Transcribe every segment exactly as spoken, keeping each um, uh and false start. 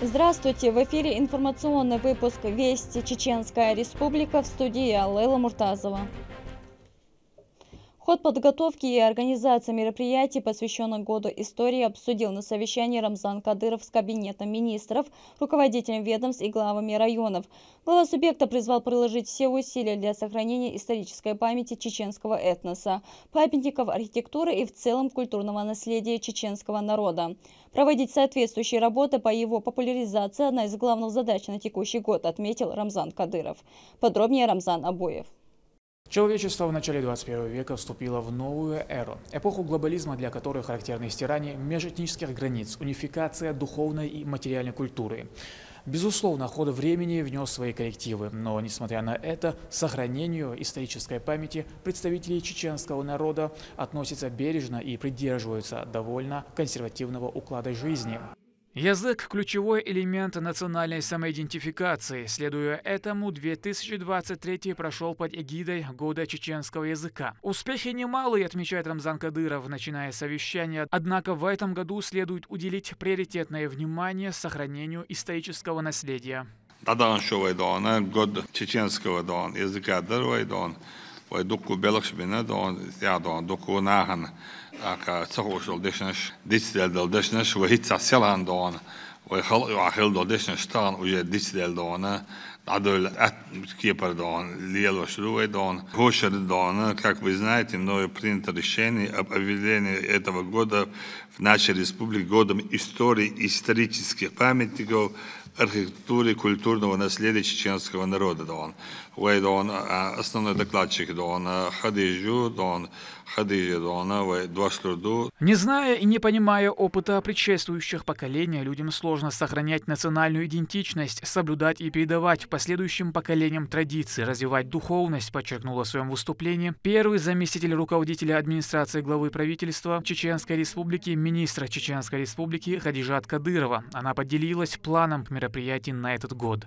Здравствуйте! В эфире информационный выпуск «Вести. Чеченская Республика». В студии Лейла Муртазова. Ход подготовки и организации мероприятий, посвящённых году истории, обсудил на совещании Рамзан Кадыров с Кабинетом министров, руководителями ведомств и главами районов. Глава субъекта призвал приложить все усилия для сохранения исторической памяти чеченского этноса, памятников архитектуры и в целом культурного наследия чеченского народа, проводить соответствующие работы по его популяризации, одна из главных задач на текущий год, отметил Рамзан Кадыров. Подробнее Рамзан Абуев. Человечество в начале двадцать первого века вступило в новую эру, эпоху глобализма, для которой характерны стирание межэтнических границ, унификация духовной и материальной культуры. Безусловно, ход времени внёс свои коррективы, но, несмотря на это, к сохранению исторической памяти представители чеченского народа относятся бережно и придерживаются довольно консервативного уклада жизни. Язык — ключевой элемент национальной самоидентификации. Следуя этому, две тысячи двадцать третий прошёл под эгидой Года чеченского языка. Успехи немалые, отмечает Рамзан Кадыров, начиная совещание. Однако в этом году следует уделить приоритетное внимание сохранению исторического наследия. Дадаган шо вай дона, год чеченского дона, языка дар вай дона. Вай дукку белхаш бина дона, я дона, дукку нахан, ака цахушал дешнаш, дицдел дал дешнаш, вай хитца селан дона, вай хал, вай хал дал дешнаш тан уже дицдел дона, адол ат кепар дона, лелош рувай дона, хошар дона. Как вы знаете, мною принято решение об объявлении этого года в нашей республике годом истории, исторических памятников, архитектуры, культурного наследия чеченского народа дона. Вай дона, а, основной докладчик дона, Хадижу дона, Хадижа дона, вай двашлурду. Не зная и не понимая опыта предшествующих поколений, людям сложно сохранять национальную идентичность, соблюдать и передавать последующим поколениям традиции, развивать духовность, подчеркнула в своём выступлении первый заместитель руководителя администрации главы правительства Чеченской Республики, министра Чеченской Республики Хадижат Кадырова. Она поделилась планом мероприятий на этот год.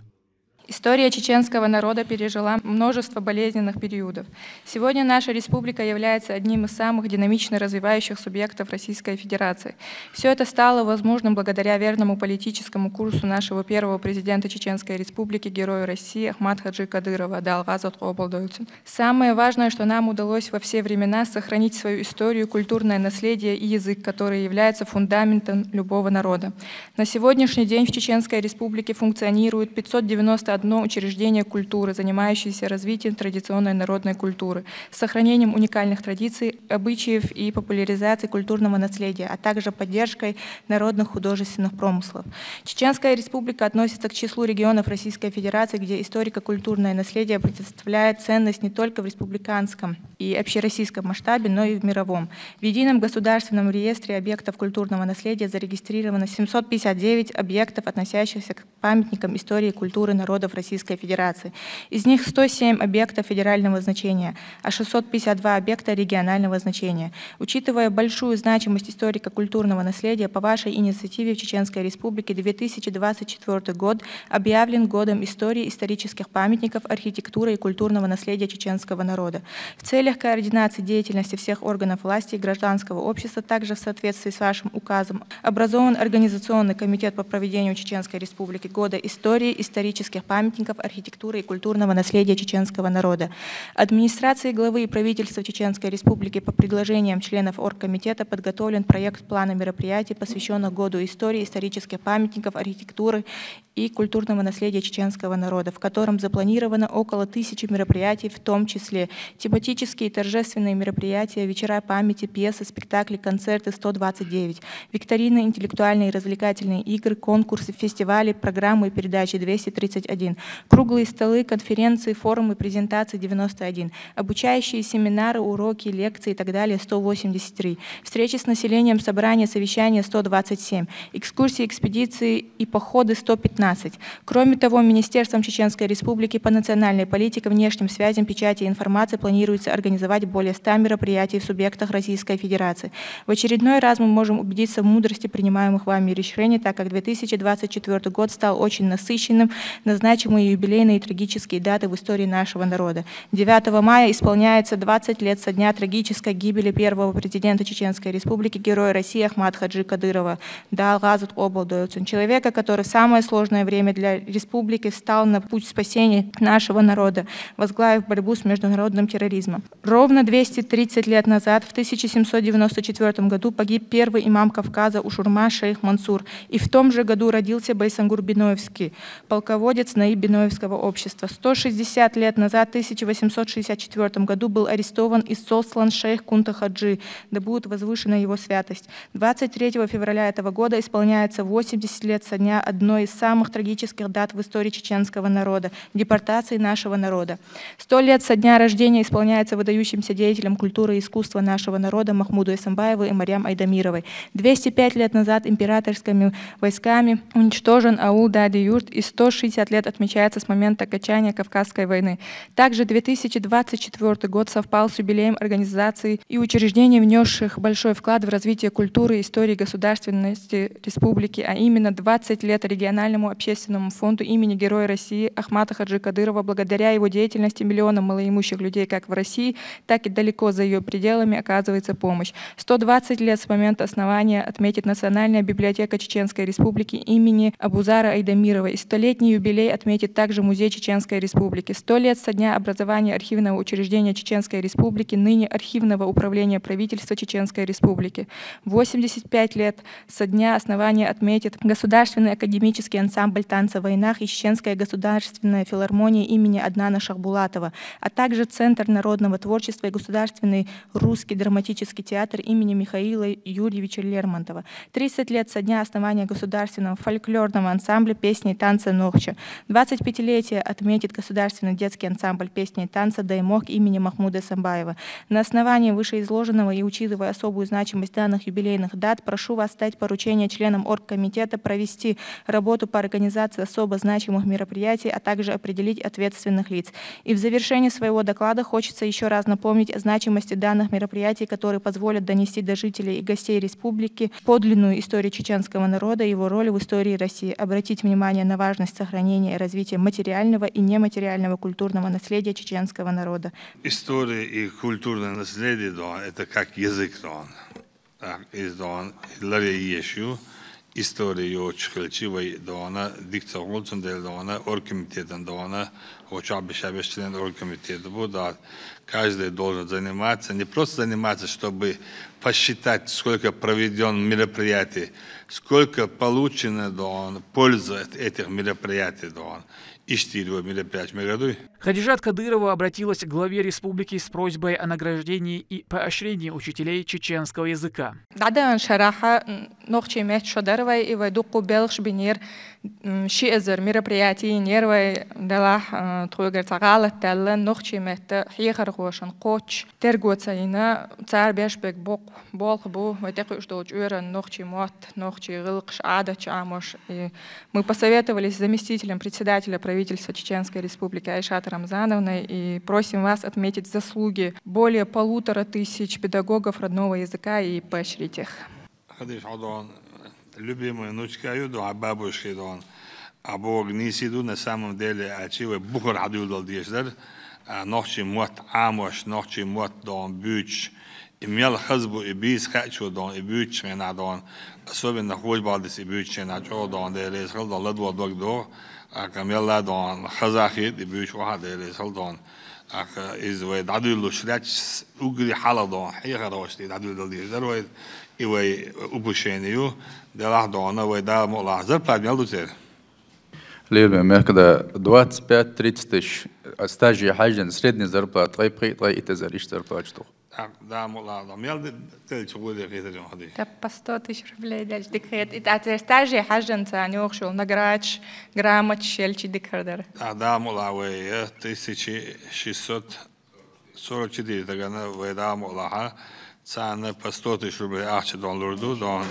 История чеченского народа пережила множество болезненных периодов. Сегодня наша республика является одним из самых динамично развивающих субъектов Российской Федерации. Всё это стало возможным благодаря верному политическому курсу нашего первого президента Чеченской Республики, Героя России Ахмат-Хаджи Кадырова, Далгазот Обалдойцин. Самое важное, что нам удалось во все времена сохранить свою историю, культурное наследие и язык, который является фундаментом любого народа. На сегодняшний день в Чеченской Республике функционирует пятьсот девяносто одно учреждение культуры, занимающееся развитием традиционной народной культуры, сохранением уникальных традиций, обычаев и популяризацией культурного наследия, а также поддержкой народных художественных промыслов. Чеченская Республика относится к числу регионов Российской Федерации, где историко-культурное наследие представляет ценность не только в республиканском и общероссийском масштабе, но и в мировом. В едином государственном реестре объектов культурного наследия зарегистрировано семьсот пятьдесят девять объектов, относящихся к памятникам истории и культуры народов Российской Федерации. Из них сто семь объектов федерального значения, а шестьсот пятьдесят два объекта регионального значения. Учитывая большую значимость историко-культурного наследия, по вашей инициативе в Чеченской Республике две тысячи двадцать четвёртый год объявлен годом истории, исторических памятников, архитектуры и культурного наследия чеченского народа. В целях координации деятельности всех органов власти и гражданского общества, также в соответствии с вашим указом, образован Организационный комитет по проведению в Чеченской Республике Года истории, исторических памятников, архитектуры и культурного наследия чеченского народа. Администрацией главы и правительства Чеченской Республики по предложениям членов оргкомитета подготовлен проект плана мероприятий, посвящённых Году истории, исторических памятников, архитектуры и культурного наследия чеченского народа, в котором запланировано около тысячи мероприятий, в том числе тематические и торжественные мероприятия, вечера памяти, пьесы, спектакли, концерты — сто двадцать девять, викторины, интеллектуальные и развлекательные игры, конкурсы, фестивали, программы и передачи — двести тридцать один, круглые столы, конференции, форумы, презентации — девяносто один, обучающие семинары, уроки, лекции и так далее — сто восемьдесят три, встречи с населением, собрания, совещания — сто двадцать семь, экскурсии, экспедиции и походы — сто пятнадцать. Кроме того, Министерством Чеченской Республики по национальной политике, внешним связям, печати и информации планируется организовать более ста мероприятий в субъектах Российской Федерации. В очередной раз мы можем убедиться в мудрости принимаемых вами решений, так как две тысячи двадцать четвёртый год стал очень насыщенным, назначенным Значимые юбилейные и трагические даты в истории нашего народа. Девятого мая исполняется двадцать лет со дня трагической гибели первого президента Чеченской Республики, героя России Ахмат Хаджи Кадырова. Да, Алгазут Обалдойлцун. Человека, который в самое сложное время для республики встал на путь спасения нашего народа, возглавив борьбу с международным терроризмом. Ровно двести тридцать лет назад, в тысяча семьсот девяносто четвёртом году, погиб первый имам Кавказа Ушурма шейх Мансур, и в том же году родился Байсангур Биноевский, полководец наиб Биноевского общества. Сто шестьдесят лет назад, в тысяча восемьсот шестьдесят четвёртом году, был арестован и сослан шейх Кунта Хаджи, да будет возвышена его святость. Двадцать третьего февраля этого года исполняется восемьдесят лет со дня одной из самых трагических дат в истории чеченского народа — депортации нашего народа. Сто лет со дня рождения исполняется выдающимся деятелем культуры и искусства нашего народа Махмуду Эсамбаеву и Марьям Айдамировой. Двести пять лет назад императорскими войсками уничтожен аул Дади-Юрт, и сто шестьдесят лет отмечается с момента окончания Кавказской войны. Также две тысячи двадцать четвёртый год совпал с юбилеем организаций и учреждений, внесших большой вклад в развитие культуры и истории государственности республики, а именно двадцать лет региональному общественному фонду имени Героя России Ахмата Хаджи Кадырова. Благодаря его деятельности миллионам малоимущих людей как в России, так и далеко за ее пределами оказывается помощь. Сто двадцать лет с момента основания отметит Национальная библиотека Чеченской Республики имени Абузара Айдамирова, и столетний юбилей отметит также Музей Чеченской Республики. Сто лет со дня образования архивного учреждения Чеченской Республики, ныне архивного управления правительства Чеченской Республики. Восемьдесят пять лет со дня основания отметит Государственный академический ансамбль танца «Вайнах» и Чеченская государственная филармония имени Аднана Шахбулатова, а также Центр народного творчества и Государственный русский драматический театр имени Михаила Юрьевича Лермонтова. Тридцать лет со дня основания Государственного фольклорного ансамбля песни и танца «Нохчи». Двадцать пятилетие отметит Государственный детский ансамбль песни и танца «Даймок» имени Махмуда Самбаева. На основании вышеизложенного и учитывая особую значимость данных юбилейных дат, прошу вас дать поручение членам оргкомитета провести работу по организации особо значимых мероприятий, а также определить ответственных лиц. И в завершении своего доклада хочется еще раз напомнить о значимости данных мероприятий, которые позволят донести до жителей и гостей республики подлинную историю чеченского народа и его роли в истории России, обратить внимание на важность сохранения и развития материального и нематериального культурного наследия чеченского народа. История и культурное наследие, да, это как язык, да. Так, из, да, ларя ешью, история йоч хилчи вай, да, дикция гулцун дел, да, оргкомитетан, да, о чаб шабеш член оргкомитета бу, да. Каждый должен заниматься, не просто заниматься, чтобы посчитать, сколько проведён мероприятий, сколько получено, да, пользы от этих мероприятий, да, иштирво мероприятий мегадуй. Хадижат Кадырова обратилась к главе республики с просьбой о награждении и поощрении учителей чеченского языка. Дадан шараха, м, нохчи мет шодарвай и вай дукку белш бинир, м, ши эзер мероприятий нервай далах, э, тхугар цагалат талла нохчи мет хихар гошан коч тергоцайна цар бешбек бок болх бу, вай текуш долч уйран нохчи мот, нохчи гылкш, адат чамош, и мы посоветовались с заместителем председателя правительства Чеченской Республики Айшат Рамзановной и просим вас отметить заслуги более полутора тысяч педагогов родного языка и поощрить их. Хадиш Хадон, любимая внучка ю, да, бабушки, да, а Бог не сиду, на самом деле, а чего бухар хадюл дал дешдар, а нохчи мот амош, нохчи мот, да, буч, и мел хазбу, и бис хачу, да, и буч, на, да, особенно хож балдис, и буч, на, чо, да, да, рез хал, да, ладва дог, да, а камела, да, хазахит, и буч, ва, да, рез хал, да, а из вай дадуйлу шляч, угри хала, да, хи хорош, да, дадуйл дал дешдар вай, и вай упущение ю, да, ла, да, на, вай, да, мола, зарплат мел дутер. Лирме, меркда двадцать пять тридцать тысяч, а стажи хажен, средний зарплат, тай пхи, тай итезер, иш зарплат штух. Так, да, мола, да, мел де, тел чугу де хитер жон ходи. Да, по сто тысяч рублей дальше дикхет. И та стажи хажен ца нёхшул награч, грамота шельчи дикхардар. Так, да, мола, вай, э, тысяча шестьсот сорок четыре тагана вай, да, мола, ха. Цана по сто тысяч рублей ахча дон лурду, дон.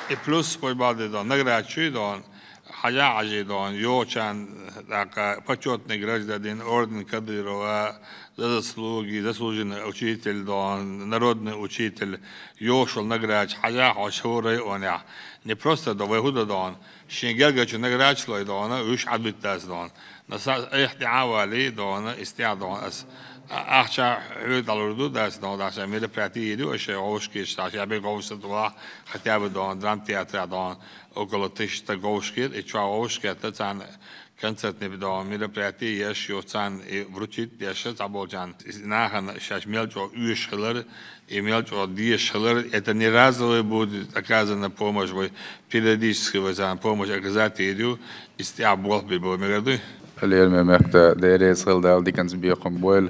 И плюс, пой балды дон, награчуй дон, хажа ажи дон, йочан, ТӀаккха почётный гражданин, орден Кадырова, за заслуги, заслуженный учитель дон, народный учитель, йошал наградаш хьажахь хьо шо районехь. Не просто до вай хӀу до дон, шен гергачу наградаш лой дон, уьш Ӏадбиттас дон. На са айхьа тӀе Ӏа вали дон, истя дон ас. А-, ахча хьуьй далур ду дас дон, дас мероприятие ю, аша гӀовшкеш, дас я бе гӀовшат ва, хотя бы дон, драмтеатра дон, около тысячи гӀовшкет, и чуа гӀовшкет, цан концертный дон мероприятие еш, ю цан и вручить еш, цхьаболчан. Нахана шаьш мел чӀо уьш хилар, и мел чӀо деш хилар, это не разовый будет оказана помощь, вай периодически вай цан помощь оказать ю, истя болх бе бо мегар дуй. Лерме мехта дерес хил дал диканц бехам бойл,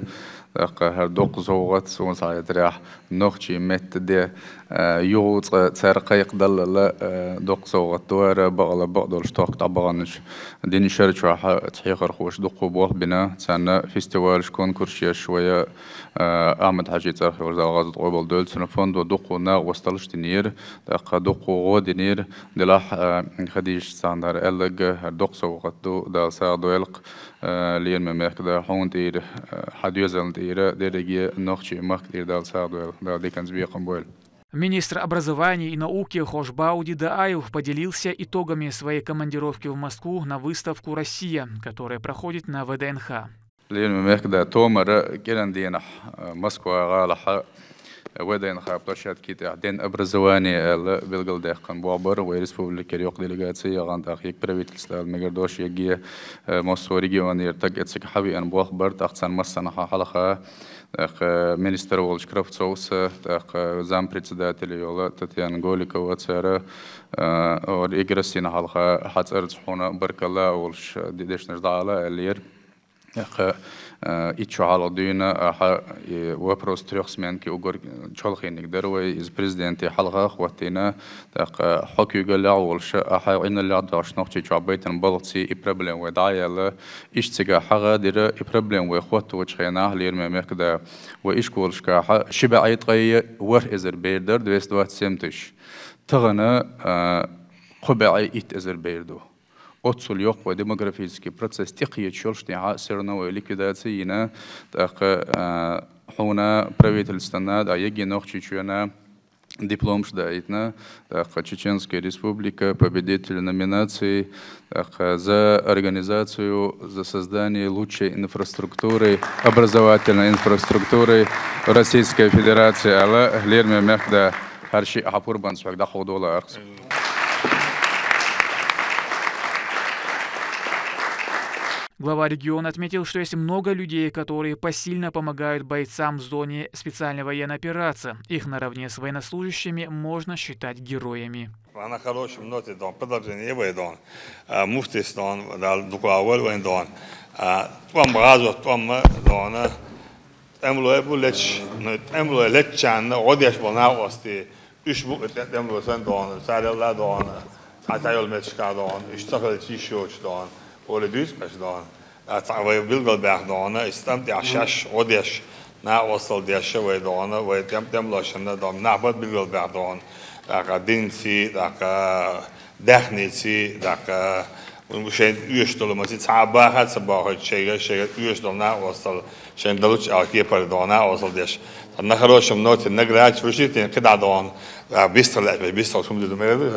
тӀаккха хӀара доккха совгӀат суна схьаэтрехь нохчий метта де, э, югӀу цкъа цара кхайкхадаллала, э, доккха совгӀат дуара, бакъала бакъдолуш тохка дӀабаханчу динан шара чохь цхьехархоша дуккха болх бина, царна фестивалаш, конкурсаш еш вая, э, Ахьмад-Хьаьжин цӀарах йолчу Дала гӀазот къобал дойла, цуьнан фондо дуккха накъосталлаш динера, тӀаккха дуккха гӀо динера, делахь, э, Хадижа цхьанхьара аьлларг, хӀара доккха совгӀат ду, Дала сагӀа дойла-кх, э, Лерме мехкада, хьуна тӀера, э, хьан доьзална тӀера, дерриге нохчий махка тӀера Дала сагӀа дойла, Дала диканца бекхам бойла. Министр образования и науки Хошбауди Дааев поделился итогами своей командировки в Москву на выставку «Россия», которая проходит на В Д Н Х. Лерме мехкада, томара кӀиран дийнахь, э, Москва гӀалахьа В Д Н Х площадки тӀехь День образования аьлла билгалдаьккхина болх бар, вай республикера йоккха делегаци яхана, тӀаккха егг правительство аьлла мегар дош егге, э, массо регионера таг эциг хьавеана болх бар, тӀаккха царна массанхьа хьалха, тӀаккха министр волчу Кравцовса, тӀаккха зампредседатель йола Татьяна Голикова цара, э, ор егг Россина хьалха хьан цӀарца хьуна баркалла а волуш, де-, дешнаш дӀаала аьллера. ТӀаккха, э, итт шо хьалха дуьйна ахьа, и вопрос трёх сменки угар чолхийниг дара вай, иза президенте хьалха а хӀоттийна. ТӀаккха хьо куьйгаллехь а волуша, ахьа Ӏиналлехь а дош Нохчийчохь байтина балгӀаций и проблема вай дӀа а яьлла. Иштта цига хьагӀ а дира, и проблема вай хӀоттавочу хенахь, Лерме мехкада, вай ишколашкахьа ши бӀе ткъе ворхӀ эзар бер дара, двести двадцать семь тысяч. Тахана, э, кхо бӀе итт эзар бер ду. Оццул йоккха вай демографический процесс тӀекхеташ йолуш тӀехьа, всё равно вай ликвидаци йина, тӀаккха, а, хьуна правительствана, а, егги Нохчийчоьна дипломаш даийтина, тӀаккха Чеченская Республика, победитель номинации, тӀаккха за организацию, за создание лучшей инфраструктуры, образовательной инфраструктуры Российской Федерации, ала Лерме мехкада. ХӀара шиъ хьан пурбанца хьоьга дӀакховдола арц. Глава региона отметил, что есть много людей, которые посильно помогают бойцам в зоне специальной военной операции. Их наравне с военнослужащими можно считать героями. Вана хорошим ноте дон, продолжение вай дон. А, муфтис дон, дал дукла вал вайн дон. А, тӀом гӀазот, тӀом дон. ТӀемлой бу лечш, ну, тӀемлой леччанна, гӀо деш бу накъости. Уьш бу тӀе-, тӀемлой сан дон, царелла дон, цхьа цхьа йолу метташка дон, уьш ца хилча йиш йоцуш дон, оле дуьйцу аша дон. А цхьа вай билгалбаьхна дон, и стам тӀехь шаьш гӀо деш, накъостал деш вай дон, вай тӀем-, тӀемлошна дон, нах бан билгалбаьхна дон. ТӀаккха динций, тӀаккха даьхниций, тӀаккха шайн оьшуш долу маси цхьа а баха а ца бохуьйту шайга, шайга оьшуш долу накъостал, шайн далучу аьлла кепара дон накъостал деш. На хорошем ноте наградаш вручить кхидӀа дон, а, бистхила, бистхила хӀума ду мера ду.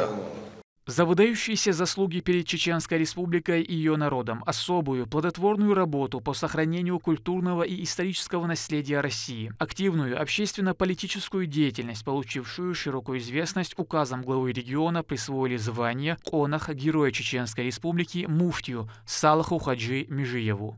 За выдающиеся заслуги перед Чеченской Республикой и её народом, особую плодотворную работу по сохранению культурного и исторического наследия России, активную общественно-политическую деятельность, получившую широкую известность указом главы региона, присвоили звание Конах Героя Чеченской Республики муфтию Салаху Хаджи Межиеву.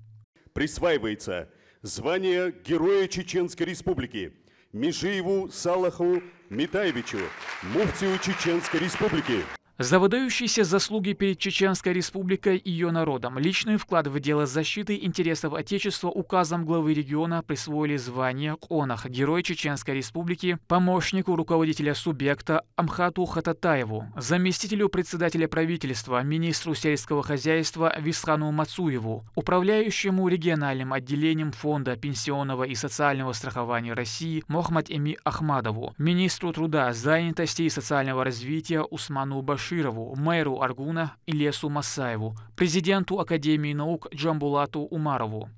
Присваивается звание Героя Чеченской Республики Межиеву Салаху Митаевичу, муфтию Чеченской Республики. За выдающиеся заслуги перед Чеченской Республикой и её народом, личный вклад в дело защиты интересов Отечества указом главы региона присвоили звание Конах Герой Чеченской Республики помощнику руководителя субъекта Амхату Хататаеву, заместителю председателя правительства, министру сельского хозяйства Висхану Мацуеву, управляющему региональным отделением Фонда пенсионного и социального страхования России Мохмад-Эми Ахмадову, министру труда, занятости и социального развития Усману Баширову. Баширову, мэру Аргуна Илесу Масаеву, президенту Академии наук Джамбулату Умарову.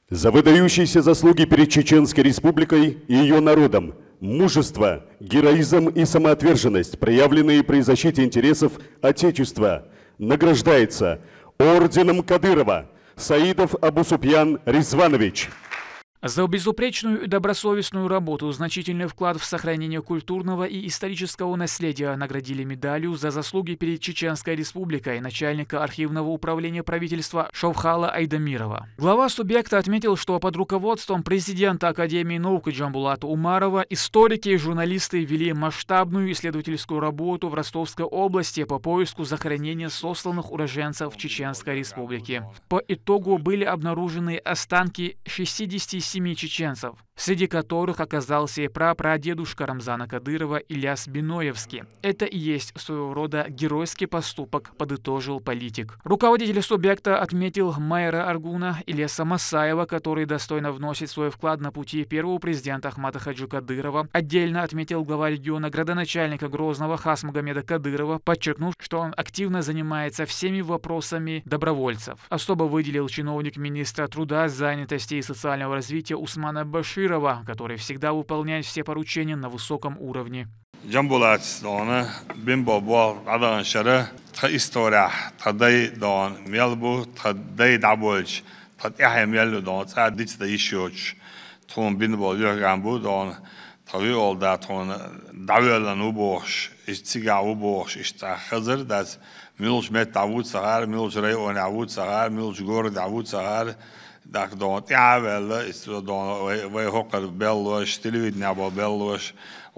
За выдающиеся заслуги перед Чеченской Республикой и ее народом, мужество, героизм и самоотверженность, проявленные при защите интересов Отечества, награждается орденом Кадырова Саидов Абусупьян Ризванович. За безупречную и добросовестную работу, значительный вклад в сохранение культурного и исторического наследия наградили медалью «За заслуги перед Чеченской Республикой» начальника архивного управления правительства Шовхала Айдамирова. Глава субъекта отметил, что под руководством президента Академии наук Джамбулата Умарова историки и журналисты вели масштабную исследовательскую работу в Ростовской области по поиску захоронения сосланных уроженцев Чеченской Республики. По итогу были обнаружены останки шестидесяти семи чеченцев, среди которых оказался и прапрадедушка Рамзана Кадырова Ильяс Биноевский. Это и есть своего рода геройский поступок, подытожил политик. Руководитель субъекта отметил мэра Аргуна Ильяса Масаева, который достойно вносит свой вклад на пути первого президента Ахмата Хаджи Кадырова. Отдельно отметил глава региона, градоначальника Грозного Хасмагомеда Кадырова, подчеркнув, что он активно занимается всеми вопросами добровольцев. Особо выделил чиновник министра труда, занятости и социального развития Усмана Баширова, который всегда выполняет все поручения на высоком уровне. Джамбулатс доана бин бо бо адан шара тха история тха дай доан мел бу тха дай дабольч тха тяхе мел доан ца диц да ишоч тхун бин бо юган бу доан тха ви ол да тхун давелан у бохш иш цига у бохш иш ца хазар дас милуч мет даву цагар милуч район аву цагар милуч город аву цагар Дак дона тӀаьхьа а ваьлла, из цо дона вай, вай хӀокхар беллош, телевидение бо беллош,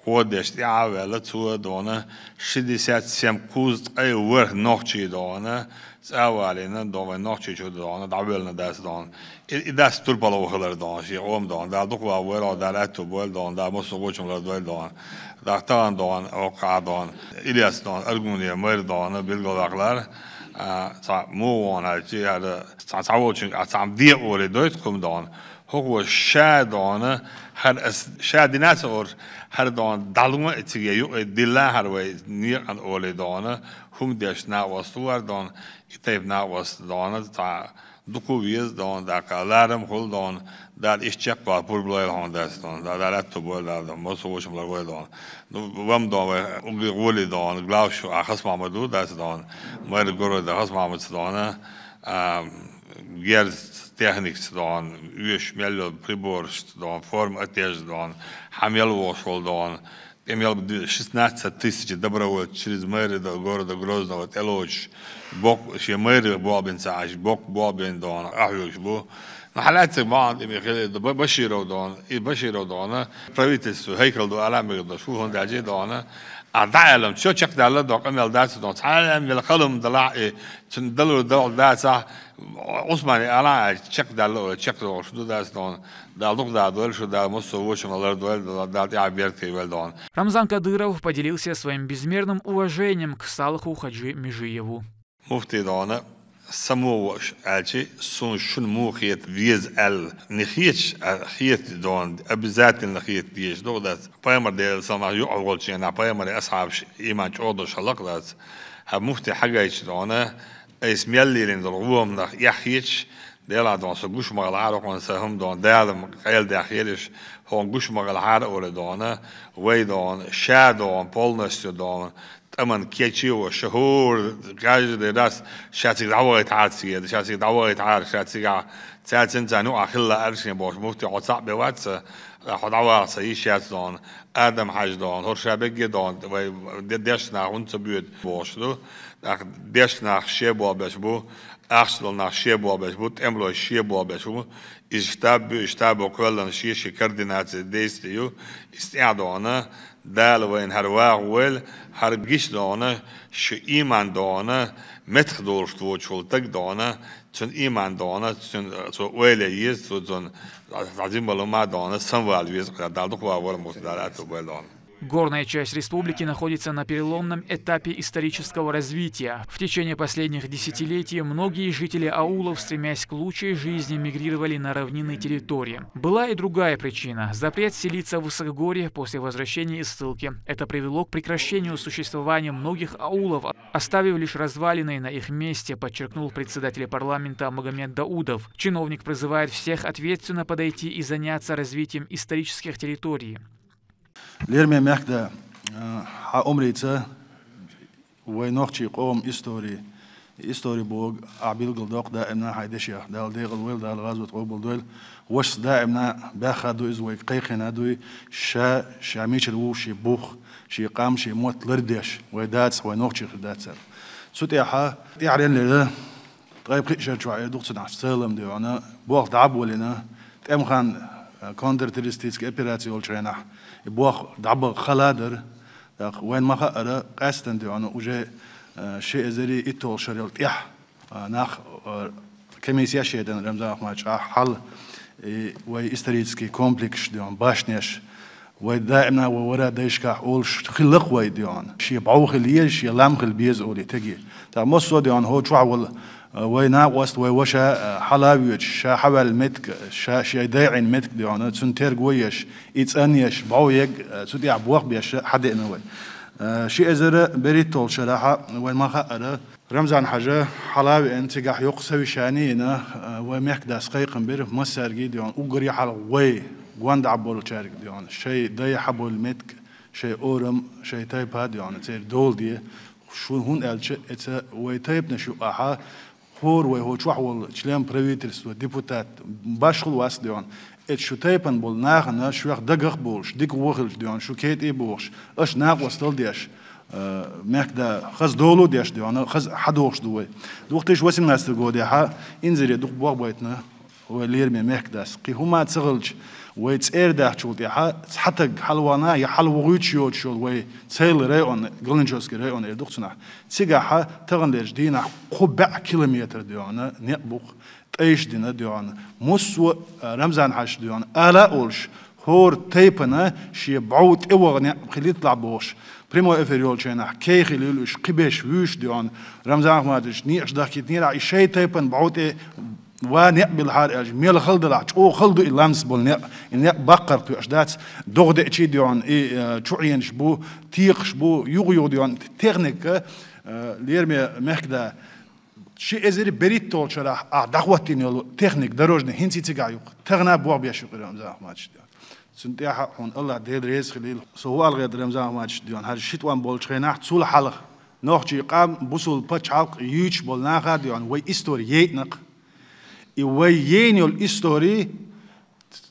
гӀо деш тӀаьхьа а ваьлла, цо дона шестьдесят семь кхузткъе ворхӀ нохчий дона, цӀа а валийна, дона вай нохчий чу дона, дӀавоьллина дац дона. И, и дац турпала вахалар дона, ший къом дона, Дала дукха ван вайра, Дала аьтту бойла дона, Дала массо гочам лар дойла дона. Дак таган дона, хӀокхахьа дона, Ильяс дона, Аргуне майра дона, билгалваккхалар, а, цхьа мугӀа вон хьаьлчи, яра Цхьа, цхьа волчунга а цхьа де оле дойту кхум дона. ХӀокхо ша дона, хӀара ас ша дина ца ор, хӀара дона, дӀалун а циге юкъе дилла хӀара вай некъан оле дона, хӀума деш накъост вар дона, и тайп накъост дона, цхьа дукха веза дона, даккха ларам хул дона, Дала иш чекхвал пурба лойла хьона дац дона, Дала аьтту бойла Дала дона, массо вочам лар вай дона. Ну, вам дона вай, уги гӀоли дона, главшу а Хасмамаду дац дона, майра города Хасмамаца дона, а, герз техникаца дона, уьш мел йола приборашца дона, форма одежда дона, хьа мел вошвол дона, тӀе мел шестнадцать тысяч добровольцев через мэрию города Грозного тӀелоцуш, бокъ шен мэрих болбина ца Ӏаш, бокъ болбина дона, къахьоьгуш бу. Ну, хьалаьццаг бахьана тӀе ме хили, Ба-, Баширов дона, и Баширов дона, правительство хӀайкал ду ала мегар дона, шу хӀун даьлчи дона, а дӀааьлам, чо чекхдаьлла дона, къамел дац дона, цхьа а мел халам далахь и, Цун далур дала дацахь, Ӏусмане ала а чекхдаьлла ола, чекхдохуш ду дац дона. Дала дукха да дойла шу, Дала массо вочунах лар дойла, Дала тӀаьхьа беркате вел дона. Рамзан Кадыров поделился своим безмерным уважением к Салаху Хаджи Межиеву. Муфти дона, само вош аьлчи, сун шун му хет вез аьлла. Не хеташ, а хет дона, обязательно хет деш ду дац. Пайхамар Дела салам юкъа волченна, пайхамаре асхьабаш иман чӀогӀдош хьалакъ дац. Хьа муфти хьагайча дона, Айса мел лелийна долу гӀоманах эхь хеташ, Делахь дона со гуш ма гӀалахьара хьуна сан хӀума дона, Дала къайладаьхна елаш, хьуна гуш ма гӀалахьара оле дона, вай дона, ша дона, полностью дона, тӀаман кечи а ша хӀора, каждый раз ша цига дӀавахийтахьара цига, ша цига дӀавахийтахьара, ша цигахь цаьрцин царна юкъахь хилла аьлла шен бохуш, муфти хьо цхьаъ бен вац сан, хьо дӀаваха сан йиш яц дона, Адам Хьаьжа дона, хӀора ша бегге дона, вай де-, дешна нах хӀунда ца боьду бохуш ду. ТӀаккха дешна нах шен болх беш бу, ахча долу нах шен болх беш бу, тӀемалой шен болх беш бу. Иза штаб бу, и штабо кхоьллина шен-шен координация действий ю. Иза тӀаьхьа дона, Дала вайна хӀара вагӀа войла, хӀара гиш дона, шу ийман дона, меттах долуш воцуш волу стаг дона, цуьнан ийман дона, цуьнан цо ойла еза, цо цунна дӀазимбала ма дона, самвала веза, Дала дукха вагӀа вара муха Дала аьтту бойла дона. Горная часть республики находится на переломном этапе исторического развития. В течение последних десятилетий многие жители аулов, стремясь к лучшей жизни, мигрировали на равнинные территории. Была и другая причина — запрет селиться в высокогорье после возвращения из ссылки. Это привело к прекращению существования многих аулов, оставив лишь развалины на их месте, подчеркнул председатель парламента Магомед Даудов. Чиновник призывает всех ответственно подойти и заняться развитием исторических территорий. Лераме мехкда, а, хьа омрица вай нохчий къом истори, истори бог а билгал докъ даимна хьай дешех. Дала декъал вел, Дала гъазот къобал дойл. Вашас даимна баьхха ду из, вай кхайкхина дуй, ша, ша мичал ву ши бух, ши къам, ши мотт лардеш, вай дац, вай нохчий хир дацар. Цу тӀехьа, тӀехьарен лера, ткъай пхи шер чохь эр ду-кх цунахь, в целом, дуй хьона, болх дӀа а болийна, тӀемхан, э, контртеррористическая операция йолчу хенахь, и болх дӀабаха хала дара. ТӀаккха вайн ма хаъара, къаьстина, дуй хьона, уже, э, ши эзар итталгӀа шарал тӀехь, э, нах, э, комиссия шедана Рамзан Ахматовича хьал, и вай исторический комплекс, дуй хьона, башнеш, вай даимна вай вара дайшкахь олуш хилла-кх вай, дуй хьона. Шен бӀов хила еза, шен лам хила беза олий теге. ТӀаккха массо а, дуй хьона, хӀо чохь волу, а, вай накъост, вай ваша, а, хьала а воьдуш, ша хьаваьлла меттиг, ша шен дайъина меттиг, дуй хьона, цунна терго а еш, и цӀан еш, бӀов ерг, а, цу тӀехь болх беш хьадеана вай. А, ши эзар берхӀитталгӀачу шарахь вайн ма хаъара, Рамзан-Хьажа хьала а веана, цигахь йоккха совещание йина, а, вай мехкдас кхайкхам бира массаьрга, дуй хьона, уггаре хьалха вай гондӀа болчаьрга, дуй хьона, шайн дай хьаболу меттиг, шайн орам, шайн тайпа, дуй хьона, церан дола де. Шу, хӀунда аьлча, эца вай тайпанаш ю ахьа, хӀора вай хӀо чохь волу член правительства, депутат, башхалла вац, дуй хьона. Эца шу тайпана болу нахана шух дагах а болуш, дика вон хилча, дуй хьона, шу кетӀий а бохуш, аша накъостал а деш, э, мехкда хаза долу а деш, дуй хьона, хаза хьадохуш ду вай. Две тысячи восемнадцатый годехьа инзаре дукха болх байтина вай лераме мехкдас. Кхин хӀума ца хилча, вай цӀера даьхначул тӀаьхьа цхьа таг хьалавахана я хьалавохуьйтуш йоцуш йолу вай церан район, Галанчожский район эр ду-кх цунах. Цигахьа таханлерчу дийнахь кхо бӀе километр, дуй хьона, некъ бу-кх, тӀайш дина, дуй хьона. Массо а, Рамзан-Хьажас, дуй хьона, ала а олуш, хӀора тайпана шен бӀов тӀеваха некъ хилийталахь бохуш, прямой эфир йолчу хенахь кехат лелийна уьш, кхиберш вуьйш, дуй хьона, Рамзан Ахматовича некъаш дахкийтинера, и шайн тайпана бӀов тӀе ван некъ биллахьара аьлча, мел хала делахь, чӀогӀа хала ду и ламаз болу некъ, и некъ баккхарх тоьаш дац, догӀа деъчий, дуй хьона, и, э, чу Ӏенаш бу, текхаш бу, юха-юха, дуй хьона, техника, э, лераме мехкда, ши эзар берхӀитталгӀачу шарахь ахь дӀахӀоттийна йолу техника дорожный хӀинца цигахь ю-кх, тахана болх беш ю-кх Рамзан Ахматович, дуй хьона. Цунна тӀехь хьуна АллахӀ Дела реза хилийла. Со хӀу аьлла гӀерта, Рамзан Ахматович, дуй хьона, хӀара ши тӀом болчу хенахь цул хьалха нохчий къам, бусулба пачхьалкх юьйцуш болу наха, дуй хьона, вай истори яйъина-кх. И вай яйъина йолу истори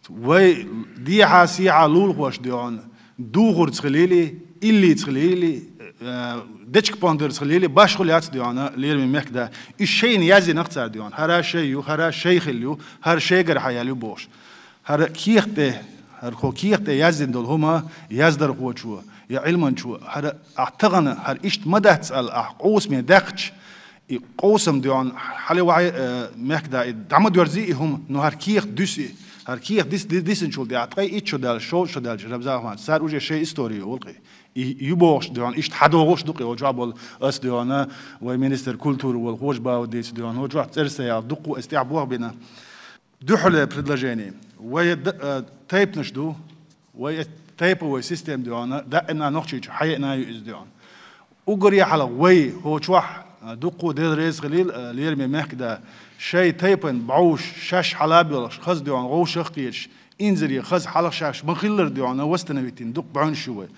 вай дехьа-сехьа лулахоша, дуй хьона, духурца хилийла, иллица хилийла, э, дечка-пондарца хилийла, башхалла яц, дуй хьона, лераме мехкда. Уьш шайна яздина-кх цара, дуй хьона, хӀара шай ю, хӀара шай хилла ю, хӀара шайгара хьаяьлла ю бохуш. ХӀара кехат тӀе, хӀара кху кехат тӀе яздина долу хӀума яздархочо я Ӏилманчо, хӀара ахь тахана, хӀара иштта ма дац аьлла, ахь къовсаме даьккхича, и къовсам, дуй хьона, хьале вахье, э, мехкда, и дӀа ма доьрзи и хӀума, но хӀара кехат дуьсу и. ХӀара кехат дис-, ди-, дисинчул тӀаьхьа ткъе итт шо даьлча, шо, шо даьлча, Рамзан Ахматович, цара уже шайн истори йолу-кх и. И ю бохуш, дуй хьона, иштта хьадогӀуш ду-кх и, оцу чохь болу ас, дуй хьона, вай министр культуры волу Хож-Баудица, дуй хьона, оцу чохь цӀерса ял дуккха а ас тӀехь болх бина. Дуьхьале предложение. Вай д-, э, тайпанаш ду, вай э, тайпа вай система, дуй хьона, даимна Нохчийчу хьаеана ю иза, дуй хьона. Уггаре хьалха вай хӀо чохь, э, дуккха а Дела реза хилийла, э, лераме мехкда, шайн тайпана бӀовш, шаьш хьала а боьлхуш, хаза, дуй хьона, гӀовшах а кхеташ, инзаре хаза хьалха шаьш ма-хиллара, дуй хьона, восстановить йина дуккха бӀаьвнаш ю вай.